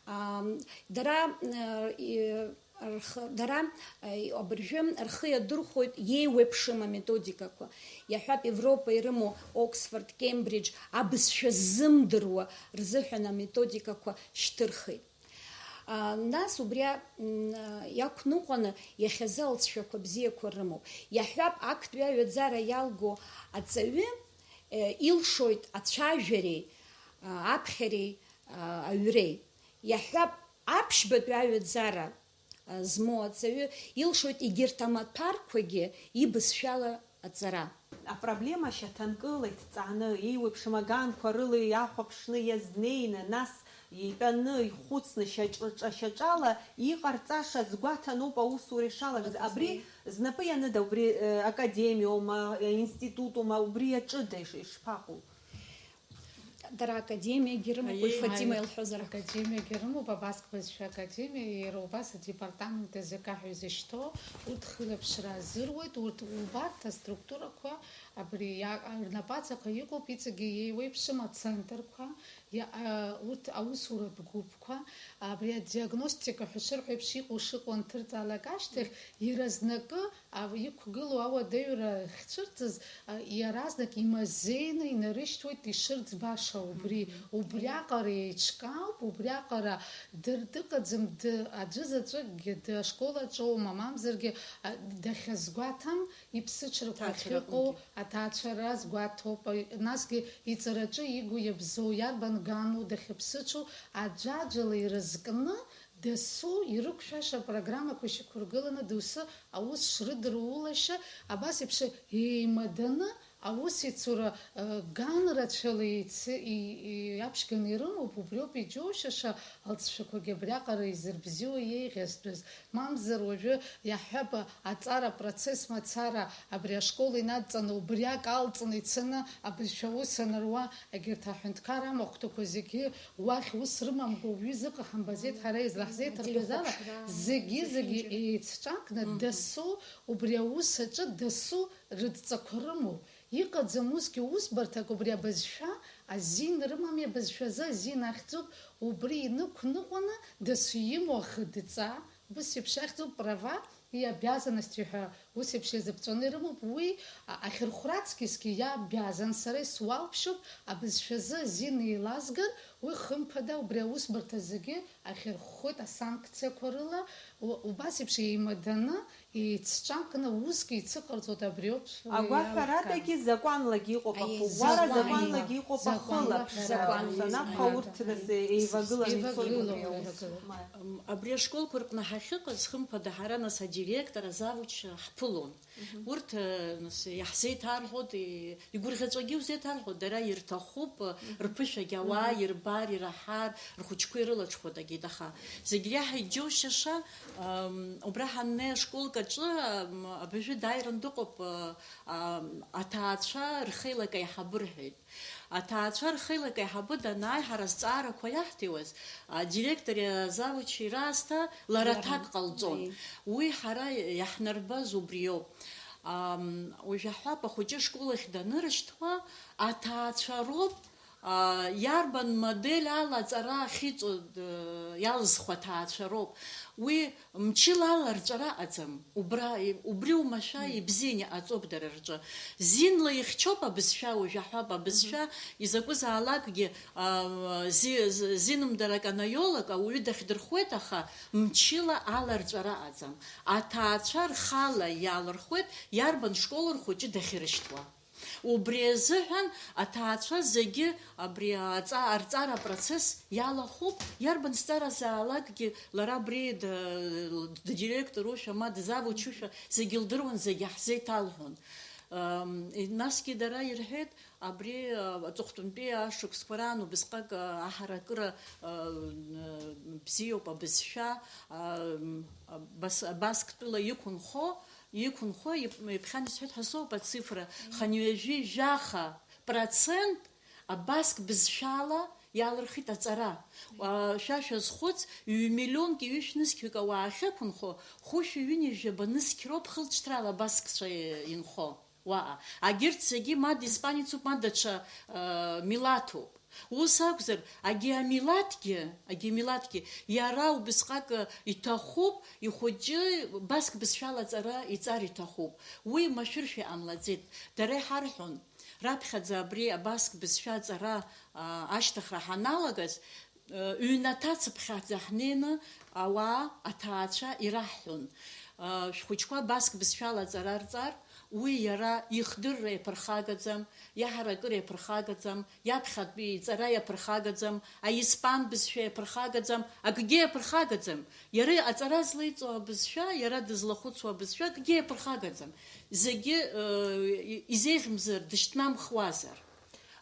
Ам, дара, э, и, рхы, дара, э, абыржәы рхы иадырхәоит иеиуеиԥшым аметодикақәа. Иаҳҳәап, Европа ирымоу Оксфорд, Кембридж абызшәа ззымдыруа рзыҳәан аметодикақәа шьҭырхит. А, нас убри а, м, а, иақәныҟәаны иахьазы алҵшәақәа бзиақәа рымоуп. Иаҳҳәап, актәи аҩаӡара иалго аҵаҩы, э, илшоит ацәажәареи, а, аԥхьареи, а, аҩреи. Иаҳҳәап, аԥшьбатәи аҩаӡара, а, змоу аҵаҩы илшоит егьырҭ амаҭәарқәагьы ибызшәала аҵара. Апроблема шьаҭанкыла иҭҵааны, еиуеиԥшым аганқәа рыла иахәаԥшны иазнеины, нас итәаны, ихәыцны, шьаҿа-, шьаҿала иҟарҵаша азгәаҭаноуп аусура ишалагаз. Абри знапы ианыда, убри, э, академиоума, э, институтума, убри иаҿыда, иш-, ишԥаҟоу? Дара академиагьы рымоуп, уи Аиеи, Фатима аиеи. илҳәозар акәхап. Академиагьы рымоуп, абаск бызшәа академиа, иара убас адепартамент А З К ҳәа изышьҭоу, урҭ хылаԥшра азыруеит, урҭ убарҭ аструктурақәа абри иа-, рнапаҵаҟа иҟоуп, иҵегьы иеиуеиԥшым ацентрқәа, иа-, а, урҭ аусуратә гәыԥқәа, абри адиагностика ҳәа шырҳәо еиԥш иҟоу шыҟоу анҭырҵаалак ашьҭахь, иаразнакы а, иқәгылоу ауадаҩра ахьцәырҵыз, а, иаразнак имазеины инарышьҭуеит ишырӡбаша убри. Мгм. Убриаҟара еиҿкаауп, убриаҟара дыр-, дыҟаӡам, ды-, аӡәы заҵәыкгьы, ды-, ашкол аҿоума, мамзаргьы, а, дахьазгәаҭам, иԥсыҽрақәа ахьыҟоу Ҭаацәараҟынгьы. Аҭаацәара азгәаҭоуп, а, насгьы иҵараҿы игу иабзоу, иарбан гану дахьыԥсыҽу, аӡәаӡәала ирызкны, Дасу ирықәшәаша апрограммақәа шьақәыргыланы, доусы аус шрыдырулашьа, абас еиԥш еимаданы аусеицура, э, ганрацәала еици-, и-, и-, иаԥшьганы ирымоуп, убриоуп иџьоушьаша алҵшәақәагьы абриаҟара изырбзиоу еиӷьазтәыз. Мамзар уажәы иаҳҳәап, аҵара процесс мацара абри ашкол инадҵаны, убриак алҵны ицаны абызшәа аус анаруа, егьырҭ аҳәынҭқар амахәҭақәа зегьы Уахь ус рымамкәа уаҩы изыҟаҳамбаӡеит, ҳара излаҳзеиҭарҳәаз ала, зегьы-зегьы еицҿакны, дасу убри аус аҿы дасу рыдҵақәа рымоуп. Иҟаӡам усгьы усбарҭак, убри абызшәа азин рымами, абызшәазы азин ахьӡуп, убри инықәныҟәаны дасу имоу ахыдҵа, ус еиԥш ахьӡуп, права и обязанности ҳәа ус еиԥш иазыԥҵәаны ирымоуп, уи, а, ахьырхәра аҵкьысгьы иабиазан, сара исуалԥшьоуп, абызшәазы азин еилазгар, уи хымԥада убри аусбарҭа зегьы ахьырхәхоит асанкциақәа рыла, у-, убас еиԥш еимаданы, еицҿакны усгьы ицыҟарҵоит, абриоуп. Агәаҳәарадагьы закәанлагьы иҟоуп. Аиеи, аԥугәара закәан, закәанлагьы иҟоуп, закәанла, ахылаԥшра закәанла, закәан, аԥхылаԥшра. Абри аԥхаурҭҭныс еивагыланы ицоит еивагылоуп, абри аус. Еивагылоуп. М, абри ашколқәа рҟны ҳахьыҟаз, хымԥада, ҳара нас адиректор, азавучра ҳԥылон. Урҭ, э, нас, иаҳзеиҭарҳәоит, и-, игәырӷьаҵәагьы узеиҭарҳәоит, дара ирҭахуп, э, рԥышәагьы ауаа ирбар, ираҳар, рхәыҷқәа ирылаҽхәатәагьы, аха зегь реиҳа иџьоушьаша, ам, убра ҳаннеи ашколк аҿы, ам, абыржәы дааиран дыҟоуп, э, ам, аҭаацәа рхеилак аиҳабы рҳәеит. Аҭаацәа рхеилак аиҳабы данааи, ҳара азҵаарақәа иаҳҭиуаз, адиректори азавучи раасҭа лара аҭак ҟалҵон. Уи ҳара иаҳнарбаз убриоуп. Ам, уажә аҳәап, ахәыҷы ашкол ахь данырышьҭуа, аҭаацәа роуп, а, иарбан модель ала аҵара ахьыҵо, д-, иалызхуа аҭаацәа роуп. Уи мчыла ала рҵара аӡам. Убра, убри умашәа ибзианы иҟаҵоуп дара рҿы. Зинла ихьчоуп абызшәа, уажә аҳәап, абызшәа изакәызаалакгьы, а, зи-, з-, зинымдарак анаиолак ауаҩы дахьдырхуеит, аха мчыла ала рҵара аӡам. Аҭаацәа рхала иалырхуеит, иарбан школ рхәыҷы дахьырышьҭуа. Убри азыҳәан аҭаацәа зегьы абри аҵа-, арҵара апроцесс иалахәуп, иарбан зҵааразаалакгьы лара абри д-, ддиректорушәа, ма дзавучушәа зегьы лдыруан, зегьы ҳзеиҭалҳәон. Ам, насгьы дара ирҳәеит, абри, а, аҵыхәтәантәи ашықәсқәа раан убысҟак, а, аҳаракыра, а, н-, бзиоуп абызшәа, а, м, а, Бас-, Басктәыла иқәынхо, Иқәынхо иб-, ибхьан исҳәеит ҳәа соуп ацифра, хынҩажәи жәаха процент абаск бызшәала иалырхит аҵара. А, шәа шәазхәыц, ҩ-миллионки ҩышә нызқьҩык ауаа ахьықәынхо, хәышәи ҩынҩажәаба нызқь роуп хылҵшьҭрала абаскцәа инхо уаҟа. Агьырҭ зегьы ма диспанецуп, ма даҽа, а, милаҭуп. Ус акәзар, агьи амилаҭгьы, агьи амилаҭгьы иара убысҟак иҭахуп, ихәыҷы баск бызшәала аҵара иҵар иҭахуп. Уи машәыршәа иҟамлаӡеит. Дара иҳарҳәон, раԥхьаӡа абри абаск бызшәа аҵара, а, ашьҭыхра ҳаналагаз, а, ҩнаҭа цыԥхьаӡа ҳнеины ауаа, аҭаацәа ираҳҳәон, а, шәхәыҷқәа баск бызшәала аҵара рҵар, уи иара ихдырра иаԥырхагаӡам, иаҳаракыра иаԥырхагаӡам, иаԥхьатәи иҵара иаԥырхагаӡам, аиспан бызшәа иаԥырхагаӡам, акгьы иаԥырхагаӡам. Иара аҵара злеиҵо абызшәа, иара дызлахәыцуа абызшәа акгьы иаԥырхагаӡам. Зегьы, э, и-, изеиӷьымзар, дышьҭнамхуазар.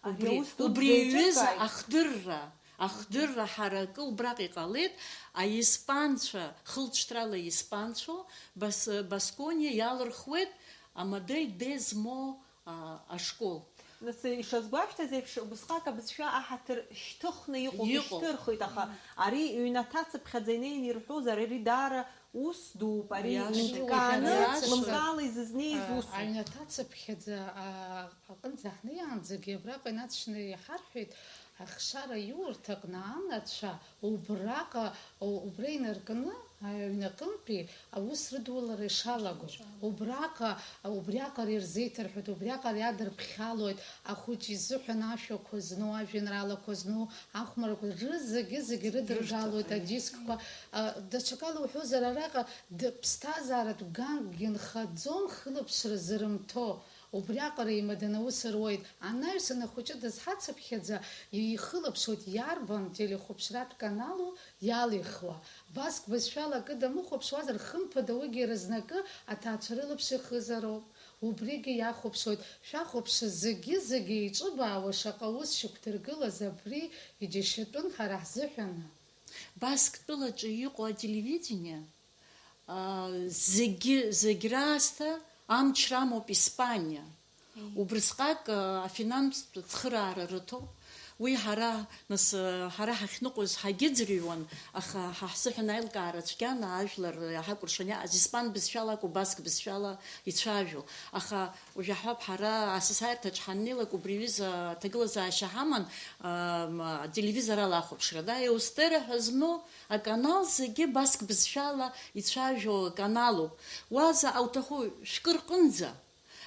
Ари Убри, аус ду убри дзеиҿыркааит. Иҩыза ахдырра, ахдырра ҳаракы убраҟа иҟалеит, аиспанцәа, хылҵшьҭрала аиспанцәоу, Бас-, Баскониа иалырхуеит амодель Д змоу, а, ашкол. Нас, ишазгәашәҭаз еиԥш, убысҟак абызшәа аҳаҭыр шьҭыхны иҟоуп, Иҟоуп. Ишьҭырхит, аха ари ҩнаҭацыԥхьаӡа инеины ирҳәозар, ари даара ус дууп, ари Иашоуп. Инкааны Иашоуп. Лымкаала изызнеиз А, усуп. Аҩнаҭацыԥхьаӡа, а, аҟынӡа ҳнеиаанӡагьы абраҟа инаҵшьны иҳарҳәеит, ахшара иурҭ аҟны анацәа убраҟа, у-, убра инаркны, аҩнаҟынтәи аус рыдулара ишалаго. Убраҟа, убриаҟара ирзеиҭарҳәоит, убриаҟара иадырԥхьалоит, ахәыҷ изыҳәан ашәақәа зну, ажәеинраалақәа зну, ахәмарақәа, рызегьы-зегьы рыдыргалоит, адискқәа. А, даҽакала уҳәозар, араҟа д-, ԥсҭазааратә гангьы нхаӡом, хылаԥшра зырымҭо. Убриаҟара имаданы аус руеит. Анаҩсан ахәыҷы дызҳацыԥхьаӡа, ихылаԥшуеит иарбан телехәаԥшратә каналу иалихуа. Баск бызшәала акы дамыхәаԥшуазар, хымԥада уигьы рызнакы аҭаацәа рылаԥш ихызароуп. Убригьы иахәаԥшуеит. Шәахәаԥшы, зегьы-зегьы еиҿыбаауа шаҟа ус шьақәдыргылаз абри иџьашьатәын ҳара ҳзыҳәаны. Басктәылаҿы иҟоу ателевидение, аа, зегьы, зегь раасҭа амч рамоуп Испаниа. Убрысҟак, аа, афинанстә цхыраара рыҭоуп. Уи ҳара, нас, ҳара ҳахьныҟәоз ҳагьыӡырҩуан, аха ҳа ҳзыҳәан аилкаара цәгьан, ажәлар иаҳакәыршан иааз, испан бызшәала акәу, баск бызшәала ицәажәо. Аха Уажә иаҳҳәап, ҳара асасааирҭаҿ ҳаннеилак, убри аҩыза аҭагылазаашьа ҳаман, ам, ателевизор ала ахәаԥшра, да, Еустера ҳәа зну аканал зегьы баск бызшәала ицәажәо аканалуп. Уаза ауҭаху шәкы рҟынӡа,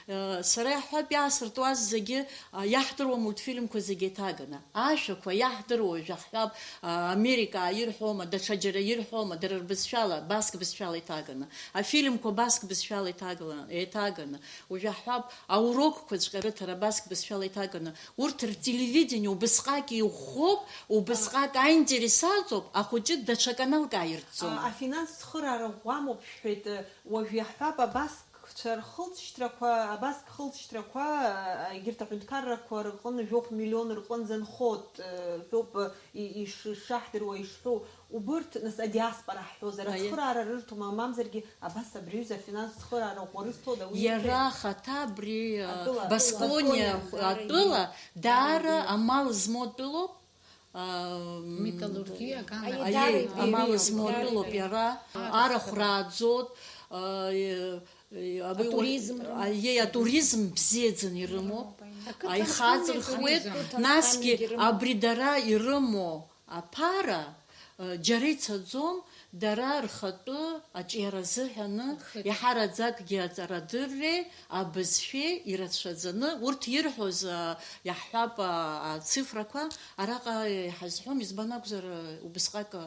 э, сара иаҳҳәап, иаасыртуаз зегьы, а, иаҳдыруа мультфильмқәа зегьы еиҭаганы. Ашәақәа иаҳдыруа, уажә иаҳҳәап, а, Америка ирҳәома, даҽа џьара ирҳәома, дара рбызшәала, баск бызшәала еиҭаганы. Афильмқәа баск бызшәала еиҭагала-, еиҭаганы. Уажә иаҳҳәап, аурокқәаҵәҟьа рыҭара абаск бызшәала иҭаганы, урҭ ртелевидение убысҟак иӷәӷәоуп, убысҟак аинтерес аҵоуп, ахәыҷы даҽа каналк ааиртӡом. А, афинанстә цхыраара ӷәӷәамоуп шәҳәеит, уажә иаҳҳәап, абаск Қәцәа рхылҵшьҭрақәа, абаск хылҵшьҭрақәа, а, егьырҭ аҳәынҭқаррақәа рҟны жәохә миллион рҟынӡа нхоит, э, ҳәоуп, э, и-, иш-, ишаҳдыруа, ишҳәоу. Убырҭ, нас, адиаспора ҳҳәозар, Аиеи. Ацхыраара рырҭома, мамзаргьы абас абри аҩыза афинанстә цхыраара ӷәӷәа рызҭода, уи Иара иҭәи? Ахаҭа абри, э, Атәыла. Баскониа Баскониа, атәыла, даара, даара, амал змоу тәылоуп. А, м, Металлургиа, Аиеи, Аиеи, даара ибзиоуп, амал змоу даара тәылоуп ибзиоуп. Иара, арахә рааӡоит, а, е-, е-, абри Атуризм уа-, рымоуп. Аиеи, атуризм бзиаӡаны ирымоуп. Ирымоуп, аиеи. Ақыҭанхамҩа Аихаҵырхуеит, туризм. Насгьы Ақыҭанхамҩагьы рымоуп. Абри дара ирымоу аԥара, а, џьара ицаӡом, дара рхатәы аҿиара азыҳәаны Рхатә. Иаҳараӡакгьы аҵарадырреи абызшәеи ирацәаӡаны, урҭ ирҳәоз, а, иаҳҳәап, а, ацифрақәа, араҟа иҳазҳәом, избан акәзар, а, убысҟак, а,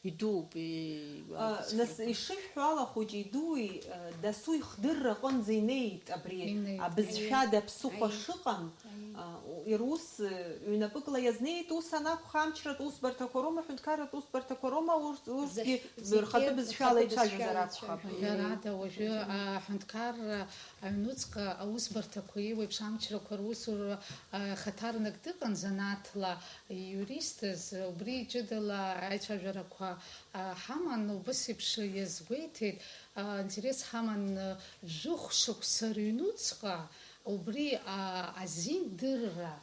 идууп, и-, А, нас, ацифрақәа. Ишышәҳәо ала, хәыҷи-дуи, а, дасу ихдырра аҟынӡа инеит абри Инеит. Абызшәада Аиеи. Ԥсыхәа Аиеи. Шыҟам. Аиеи. А, у-, ирус, э, ҩнапыкла иазнеит, ус анакәха, амчратә усбарҭақәа роума, аҳәынҭқарратә усбарҭақәа роума, урҭ, урҭгьы Зегь-, зегьы рхатәы бызшәала рхатәы бызшәала ицәажәозар акәхап. Ицәажәозар. Ҳәарада, уажәы, Мгм. А, аҳәынҭқарра аҩнуҵҟа аусбарҭақәа, еиуеиԥш амчрақәа русура, а, хаҭарнак дыҟан, занааҭла иуристыз, убри ҷыдала аицәажәарақәа, а, ҳаман, убыс еиԥш иазгәеиҭеит, а, интерес ҳаман, а, жәохә шықәса рыҩнуҵҟа убри, а, азин дырра,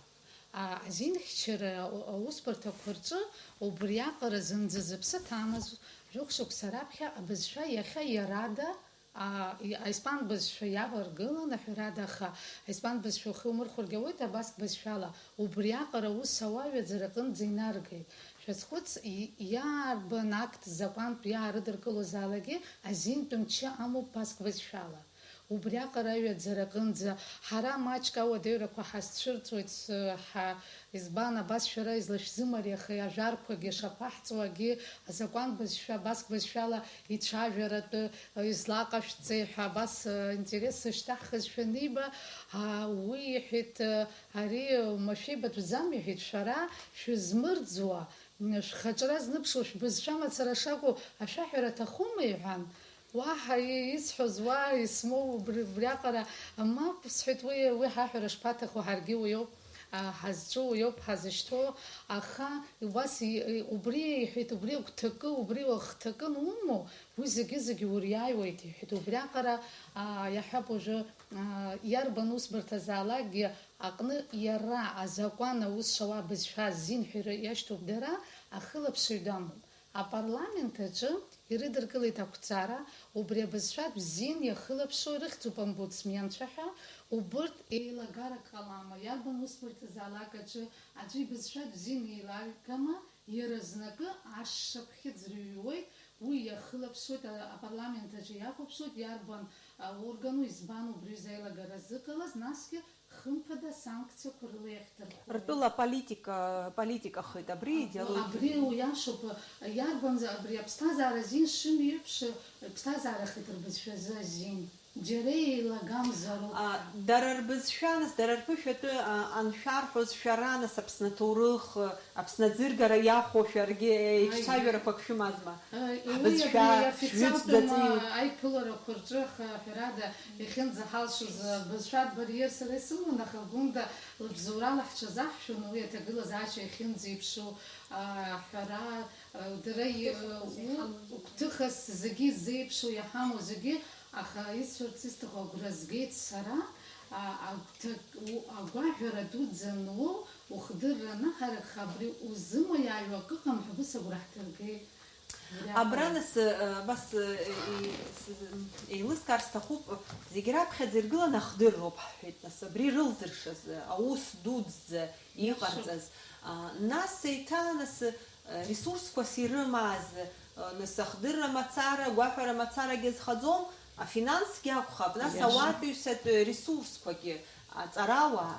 а, азинхьчара аусбарҭақәа рҿы убриаҟара зынӡа зыԥсы ҭамыз, жәохә шықәса раԥхьа абызшәа иахьа иарада, а, и-, аиспан бызшәа иаваргылан, аҳәарада, аха аиспан бызшәа ухы иумырхәаргьы ауеит, абаск бызшәала убриаҟара аус ауа аҩаӡара аҟынӡа инаргеит. Шәазхәыц, и-, иаарбан актә закәантә иаарыдыркылозаалакгьы азинтә мчы амоуп баск бызшәала. Убриаҟара аҩаӡара аҟынӡа ҳара маҷк ауадаҩрақәа ҳазцәырҵуеит, с-, ҳа, избан, абас шәара излашәзымариахеи, ажәарқәагьы шаԥаҳҵуагьы, азакәан бызшәа, абаск бызшәала ицәажәаратәы, э, излаҟашәҵеи ҳәа абас, э, интерес сышьҭаҳхызшәа аниба, а, уи иҳәеит, э, ари, э, машәибатәӡам, иҳәеит, шәара шәызмырӡуа, Шәхаҿра зныԥшуа шәбызшәа мацара шакәу ашәаҳәара аҭахума? Иҳәан. Уаҳа и-, исҳәоз, уа исмоу убри, убриаҟара, мап, сҳәеит, уи, уи ҳаҳәара шԥаҭаху, ҳаргьы уиоуп, а, ҳазҿу уиоуп, ҳазышьҭоу, аха убас и-, и-, убри иҳәеит, убри агәҭакы, убри уахҭакы анумоу, уи зегьы-зегьы уриааиуеит, иҳәеит. Убриаҟара, а, иаҳҳәап уажәы, а, иарбан усбарҭазаалакгьы аҟны иара азакәан аус шауа абызшәа азин ҳәа иры-, иашьҭоуп дара, ахылаԥшҩы дамоуп. Апарламент аҿы ирыдыркылеит ақәҵара, убри абызшәатә зин иахылаԥшуа ирыхьӡуп омбудсменцәа ҳәа, убырҭ еилагарак ҟалама, иарбан усбарҭазаалак аҿы аӡәы ибызшәатә зин еилаҩгама, иаразнакы ашша ԥхьыӡ рыҩуеит, уи иахылаԥшуеит, а-, апарламент аҿы иахәаԥшуеит, иарбан, а, органу, избан убри аҩыза аилагара зыҟалаз, насгьы хымԥада асанкциақәа рыла иахьдырхәуеит. Ртәыла политика, политикахеит абри, а, идеологиа. Абри уиашоуп, иарбанзар абри аԥсҭазаара азин шымҩеиԥш, ԥсҭазаарахеит рбызшәазы азин. Џьара еилагамзароуп. А, дара рбызшәа, нас, дара рԥышәа атәы, а, аншәарҳәоз шәара, нас, Аԥсны аҭоурых, Аԥсны аӡыргара иахәо шәаргьы, е, Аи. Еиҿцәажәарақәак шәымазма? Э, уи Ҳбызшәа абри шәҩыҵӡаҵәи? Аиԥыларақәа рҿы, аха, ҳәарада, иахьынӡаҳалшоз, э, бызшәатә бариер сара исыман, аха Гәында лыбзоурала ҳҽазаҳшәон, уи аҭагылазаашьа иахьынӡеиԥшу, а, ҳәара, э, дара и-, Гәҭыхас у-, иҳамоу. Гәҭыхас зегьы изеиԥшу, иҳамоу зегьы, аха исҳәарц исҭаху агәра згеит сара, а, агәҭак-, у-, агәаҳәара дуӡӡа ануоу, ухдырра анаҳаракха, абри узымоу иааиуа акы ыҟам ҳәа убыс агәра ҳдыргеит. Абра нас, э, абас, э, и-, с-, еилыскаар сҭахуп, зегь раԥхьаӡа иргыланы ахдырроуп ҳҳәеит, нас, абри рылзыршаз, э, аус дуӡӡа иҟарҵаз. А, нас еиҭа, нас, э, ресурсқәас ирымаз, э, нас, ахдырра мацара, агәаҳәара мацарагьы азхаӡом, афинансгьы акәхап, нас, Иашоуп. Ауаатәыҩсатә ресурсқәагьы, аҵарауаа.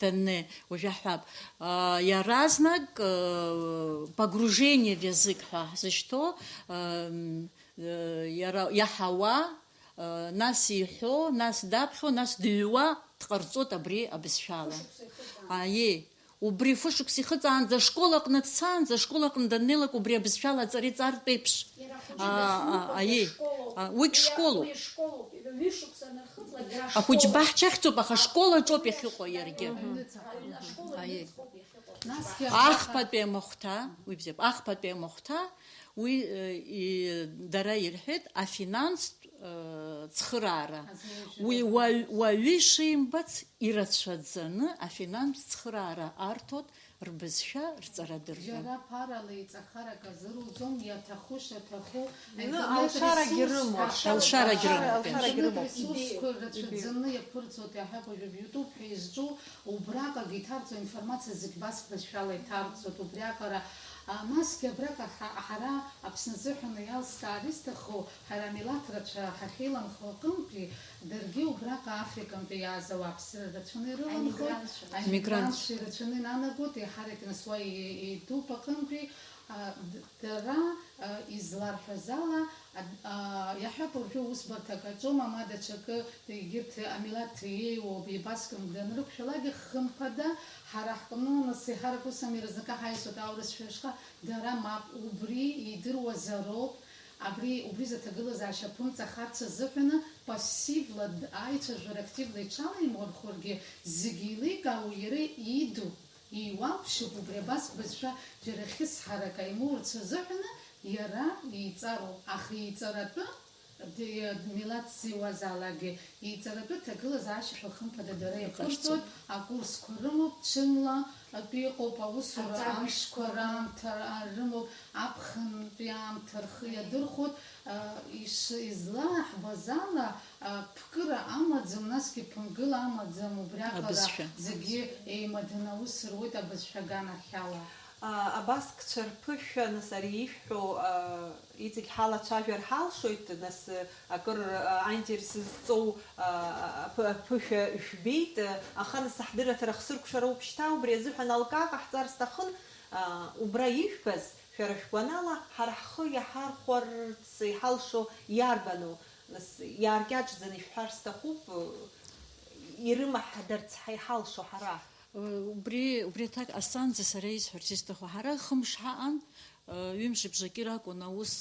даннеи, уажәы иаҳҳәап, а, иаразнак, э, погружение в язык ҳәа ҳзышьҭоу, э, м, э, иара, иаҳауа, э, нас иҳәо, нас даԥхьо, нас дыҩуа дҟарҵоит абри абызшәала. Фышықәса ихыҵаанӡа. Аиеи, убри фышықәса ихыҵаанӡа, ашкол аҟны дцаанӡа, ашкол аҟны даннеилак убри абызшәала аҵара иҵартә еиԥш. Иара ахәыҷы А, дахьныҟәоз а, аиеи. Ашколоуп. А, уигь Иара школуп. Уи ашколоуп. Ҩышықәса анырхыҵлак, иара Ахәыҷ ашколоуп. Баҳчахьӡуп, аха школ аҿоуп иахьыҟоу иаргьы. Мгм. Аҩны ашкол Аиеи. Аҩныҵҟоуп иахьыҟоу ахәыҷ Ахԥатәи баҳча. Ахԥатәи амахәҭа, уи бзиоуп, ахԥатәи амахәҭа, уи, э, и-, дара ирҳәеит, афинанстә, э, цхыраара. Азиужьра Уи уаҩ-, уаҩы ишимбац, ирацәаӡаны афинанстә цхыраара арҭоит, рбызшәа рҵарадырра. Џьара ԥарала еиҵахарак азыруӡом, иаҭаху шаҭаху, Ины аинтернет алшарагьы ресурсқәа, рымоуп. Алшарагьы рымоуп. Аинтернет ресурсқәа Ибеиоуп. Рацәаӡаны иаԥырҵоит, иаҳҳәап, уажәы YouTube ҳәа изҿу убраҟагьы иҭарҵо аинформациа зегь баск бызшәала иҭарҵоит, убриаҟара, а, насгьы абраҟа ҳа-, ҳара Аԥсны азыҳәан еилыскаар исҭаху, ҳара амилаҭ рацәа ҳахьеиланхо аҟынтәи, даргьы убраҟа Африкантәи иааз ауааԥсыра рацәаны ирыланхоит. Аиммигрантцәа. Аиммигрантцәа ирацәаны инанагоит, еиҳарак нас уа и-, идууп аҟынтәи, а, д-, дара, а, изларҳәаз ала, а, а, иаҳҳәап, уажәы усбарҭак аҿоума, ма даҽакы, егьырҭ амилаҭ иеиуоуп, еибаскым данрықәшәалакгьы, хымԥада, ҳара ҳҟны, нас, еиҳарак ус ами, разнакы ҳаиасуеит аурысшәа ашҟа, дара мап, убри идыруазароуп, Абри, убри зыҭагылазаашьа ԥымҵахарц азыҳәаны пассивла д-, аицәажәара активла иҽалаимгәархогьы, зегьы еиликаау иара иду, иуалԥшьоуп, убри абас бызшәа џьара хьысҳарак аимоурц азыҳәаны иара иҵароуп, аха иҵаратәы, д-, милаҭс иуазаалакгьы, иҵаратәы ҭагылазаашьақәа хымԥада дара иаԥырҵоит, акурсқәа рымоуп, ҽынла атәы иҟоуп, аусура Аҵара амшқәа школқәа. Раамҭа ар-, рымоуп, аԥхынтәи аамҭа рхы Аиеи. Иадырхәоит, а, иш-, излааҳбаз ала, а, ԥкыра амаӡам, насгьы ԥынгыла амаӡам, убриаҟара Абызшәа. Зегьы еимаданы аус руеит абызшәа аганахьала. А, абаскцәа рԥышәа, нас, ари ишәҳәо, а, иҵегь ҳалацәажәар ҳалшоит, нас, акыр, а, аинтерес зҵоу, а, аԥы-, аԥышәа жәбеит, а, аха, нас, ҳдырраҭара хсыркәшароуп шьҭа, убри азыҳәан алкаа ҟаҳҵар сҭахын, а, убра ишәбаз, шәара шәгәанала, ҳара ҳхы иаҳархәарц иҳалшо иарбану? Нас, иааркьаҿӡаны ишәҳәар сҭахуп, ирымаҳдарц ҳа иҳалшо ҳара. Убри, убри аҭак ҟасҵанӡа сара исҳәарц исҭаху, ҳара хымш ҳаҟан, ҩымш бжаки ракәын аус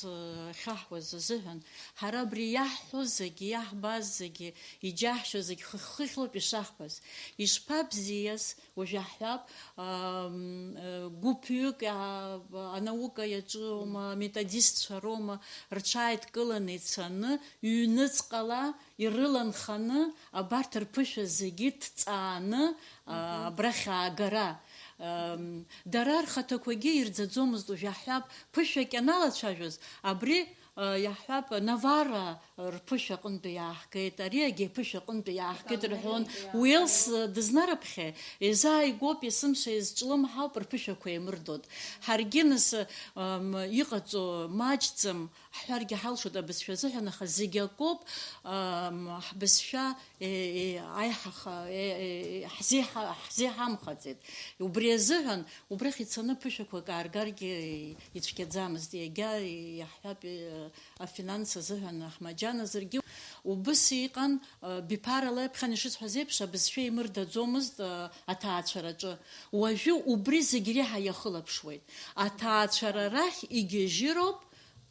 ахьаҳуаз азыҳәан, ҳара абри иаҳҳәо зегьы, иаҳбаз зегьы, иџьаҳшьо зегьы хыхь-хыхьлоуп ишаҳбаз. Ишԥабзиаз, уажә иаҳҳәап, ам, гәыԥҩык, а, анаука иаҿума, аметодистцәа роума, рҽааидкыланы ицаны, ҩныҵҟала ирыланханы, абарҭ рԥышәа зегьы ҭҵааны, а, Мгм. Абрахь аагара. Ам, дара рхаҭақәагьы ирӡаӡомызт, уажә иаҳҳәап, ԥышәак ианалацәажәоз, абри, а, иаҳҳәап, Навара рԥышәа аҟынтәи иааҳгеит, ари агьи аԥышәа аҟынтәи иааҳгеит рҳәон, Уелс, а, дызнарыԥхьеит, еизааигәоуп, есымша иазҿлымҳауп, рԥышәақәа еимырдоит. Ҳаргьы нас, ам, иҟаҵо маҷӡам, ҳҳәаргьы ҳалшоит абызшәа азыҳәан, аха зегь акоуп, ам, ҳбызшәа, е, е, аиҳаха-, е, е, ҳзеиҳа-, ҳзеиҳамхаӡеит. Убри азыҳәан, убрахь ицаны ԥышәақәак ааргаргьы ицәгьаӡамызт, иагьа, иаҳҳәап, е, афинанс азыҳәан ҳмаџьаназаргьы. Убыс иҟан, е, биԥарала иаԥхьан ишысҳәаз еиԥш, абызшәа еимырдаӡомызт, е, аҭаацәараҿы. Уажәы убри зегь реиҳа иахылаԥшуеит. Аҭаацәара рахь игьежьыроуп,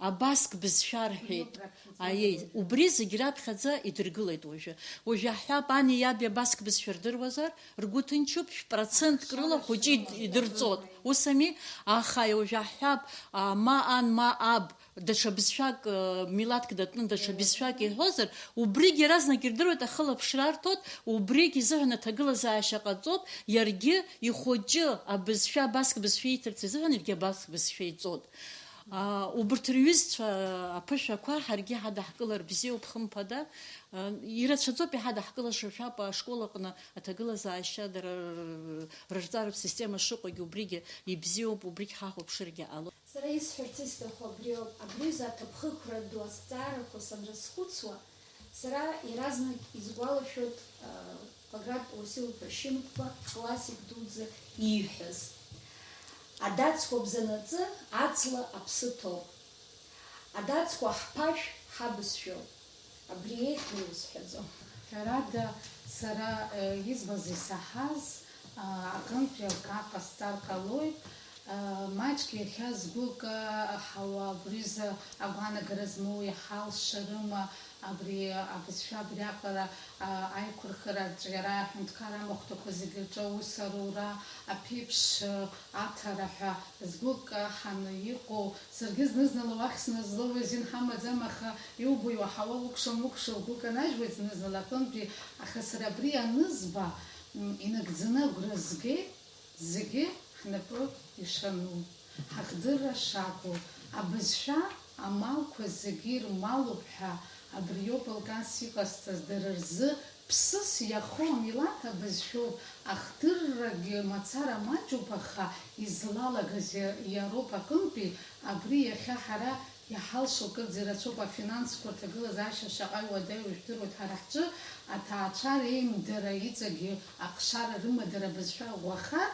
Абаск бызшәа рҳәеит. Убриоуп раԥхьаӡа Аиеи, иҟалаз. Убри зегь раԥхьаӡа идыргылеит уажәы. Уажәы ҳҳәап, ани иаби абаск бызшәа рдыруазар, ргәы ҭынчуп, шә-процентк рыла Ашара хәыҷы ид-, шыҟаз идырҵот. Ус ами? Аха уажәы ҳҳәап, а, ма ан, ма аб, даҽа бызшәак, э, милаҭк датәны даҽа Еилатәаны. Бызшәак иҳәозар, убригь иаразнак ирдыруеит, ахылаԥшра арҭоит, убригь изыҳәан аҭагылазаашьа ҟаҵоуп, иаргьы ихәыҷы абызшәа, абаск бызшәа ииҭарц изыҳәан иаргьы абаск бызшәа иҵот. Аа, убырҭ рҩызцәа аԥышәақәа ҳаргьы ҳадаҳкылар бзиоуп, хымԥада. Ы, ирацәаӡоуп иҳадаҳкылаша, шәап, ашкол аҟны аҭагылазаашьа дара р-, р-, рырҵаратә система шыҟоугьы убригьы ибзиоуп, убригь ҳахәаԥшыргьы ҟалоит. Сара исҳәарц исҭаху абриоуп, абри азы аҭыԥхықәра ду азҵаарақәа санрызхәыцуа, сара иаразнак исгәалашәоит, ы, Баграт Уасил-иԥа Шьынқәба, ҳклассик дуӡӡа ииҳәаз. Адацқәа бзанаҵы аҵла аԥсы ҭоуп. Адацқәа ҳԥашә ҳабызшәоуп. Абри еиҳа иузҳәаӡом. Ҳәарада, сара, э, избаз исаҳаз, а, аҟынтәи акы ҟасҵар ҟалоит. А, маҷк иахьа згәы каҳауа, абри рзы агәаанагара змоу иҳалшарыма, абри абызшәа абриаҟара, а, аиқәырхара, арҿиара, аҳәынҭқарра амахәҭақәа зегьы рҿы аус арура, аԥеиԥш, а, аҭара ҳәа згәы каҳаны иҟоу, саргьы зны-зынла уахь сназлоуа азин ҳамаӡам, аха иубо иуаҳауа укәшам, укәшо угәы канажьуеит зны-зынла аҟынтәи, аха сара абри анызба, м, инагӡаны агәра згеит, зегьы ҳнапы ишану, ҳахдырра шакәу, абызшәа амалқәа зегьы ирмалуп ҳәа, абриоуп алканс иҟасҵаз, дара рзы ԥсыс иахоу амилаҭ абызшәоуп, ахдыррагьы мацара маҷуп, аха излалагаз иа-, иароуп аҟынтәи, абри иахьа ҳара иҳалшо кырӡа ирацәоуп, афинансқәа рҭагылазаашьа шаҟа иуадаҩу жәдыруеит, ҳара ҳҿы аҭаацәара еимдара иҵегьы ахшара рымадара абызшәа ӷәӷәахар,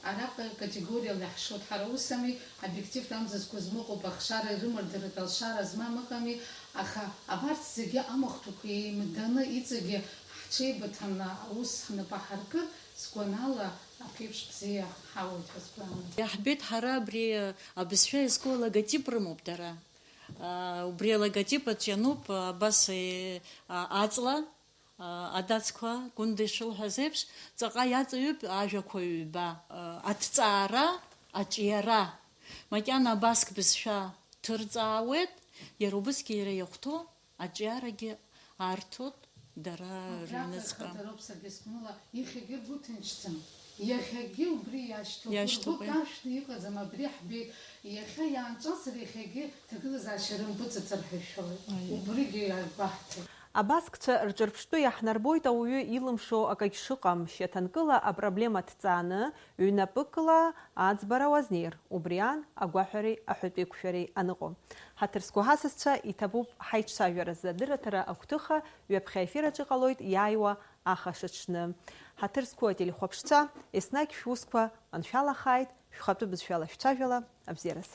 араҟа категориала иаҳшоит. Ҳара ус ами, обиективтә амзызқәа змыҟоуп, ахшара ирымардаратә алшара змам ыҟами, аха абарҭ зегьы амахәҭақәа еимданы иҵегьы ҳҽеибыҭаны аус ҳнапы аҳаркыр, сгәанала, аԥеиԥш бзиа ҳауеит ҳәа сгәы иаанагоит. Иаҳбеит, ҳара абри абызшәа иазку алоготип рымоуп дара. Аа, убри алоготип аҿы иануп, абас, е, а, аҵла, а, адацқәа, Гәында ишылҳәаз еиԥш, ҵаҟа иаҵаҩуп ажәақәа ҩба, а, аҭҵаара, аҿиара. Макьана абаск бызшәа ҭырҵаауеит, иара убысгьы иара иахәҭоу аҿиарагьы арҭоит дара рыҩныҵҟа. Абраҟа рхадароуп саргьы сгәаныла, иахьагьы ргәы ҭынчӡам. Иахьагьы убри иашьҭоуп. Иашьҭоуп, ргәы иа. Каршәны иҟаӡам, абри ҳбеит. Иахьа иаанҿасыр, иахьагьы ҭагылазаашьа рымпыҵаҵар ҳәа ишәоит. Аиеи. Убригьы иагәаҳҭеит. Абаскцәа рҿырԥштәы иаҳнарбоит ауаҩы илымшо акагь шыҟам, шьаҭанкыла апроблема ҭҵааны, ҩнапыкла аӡбара уазнеир, убри аан агәаҳәареи аҳәатәеиқәшәареи аныҟоу. Ҳаҭыр зқәу ҳасасцәа, иҭабуп ҳаиҿцәажәаразы адырраҭара агәҭыха, ҩаԥхьа аефир аҿы иҟалоит иааиуа ахашаҽны. Ҳаҭыр зқәу ателехәаԥшцәа, еснагь шәусқәа маншәалахааит, шәхатәы бызшәала шәцәажәала, абзиараз.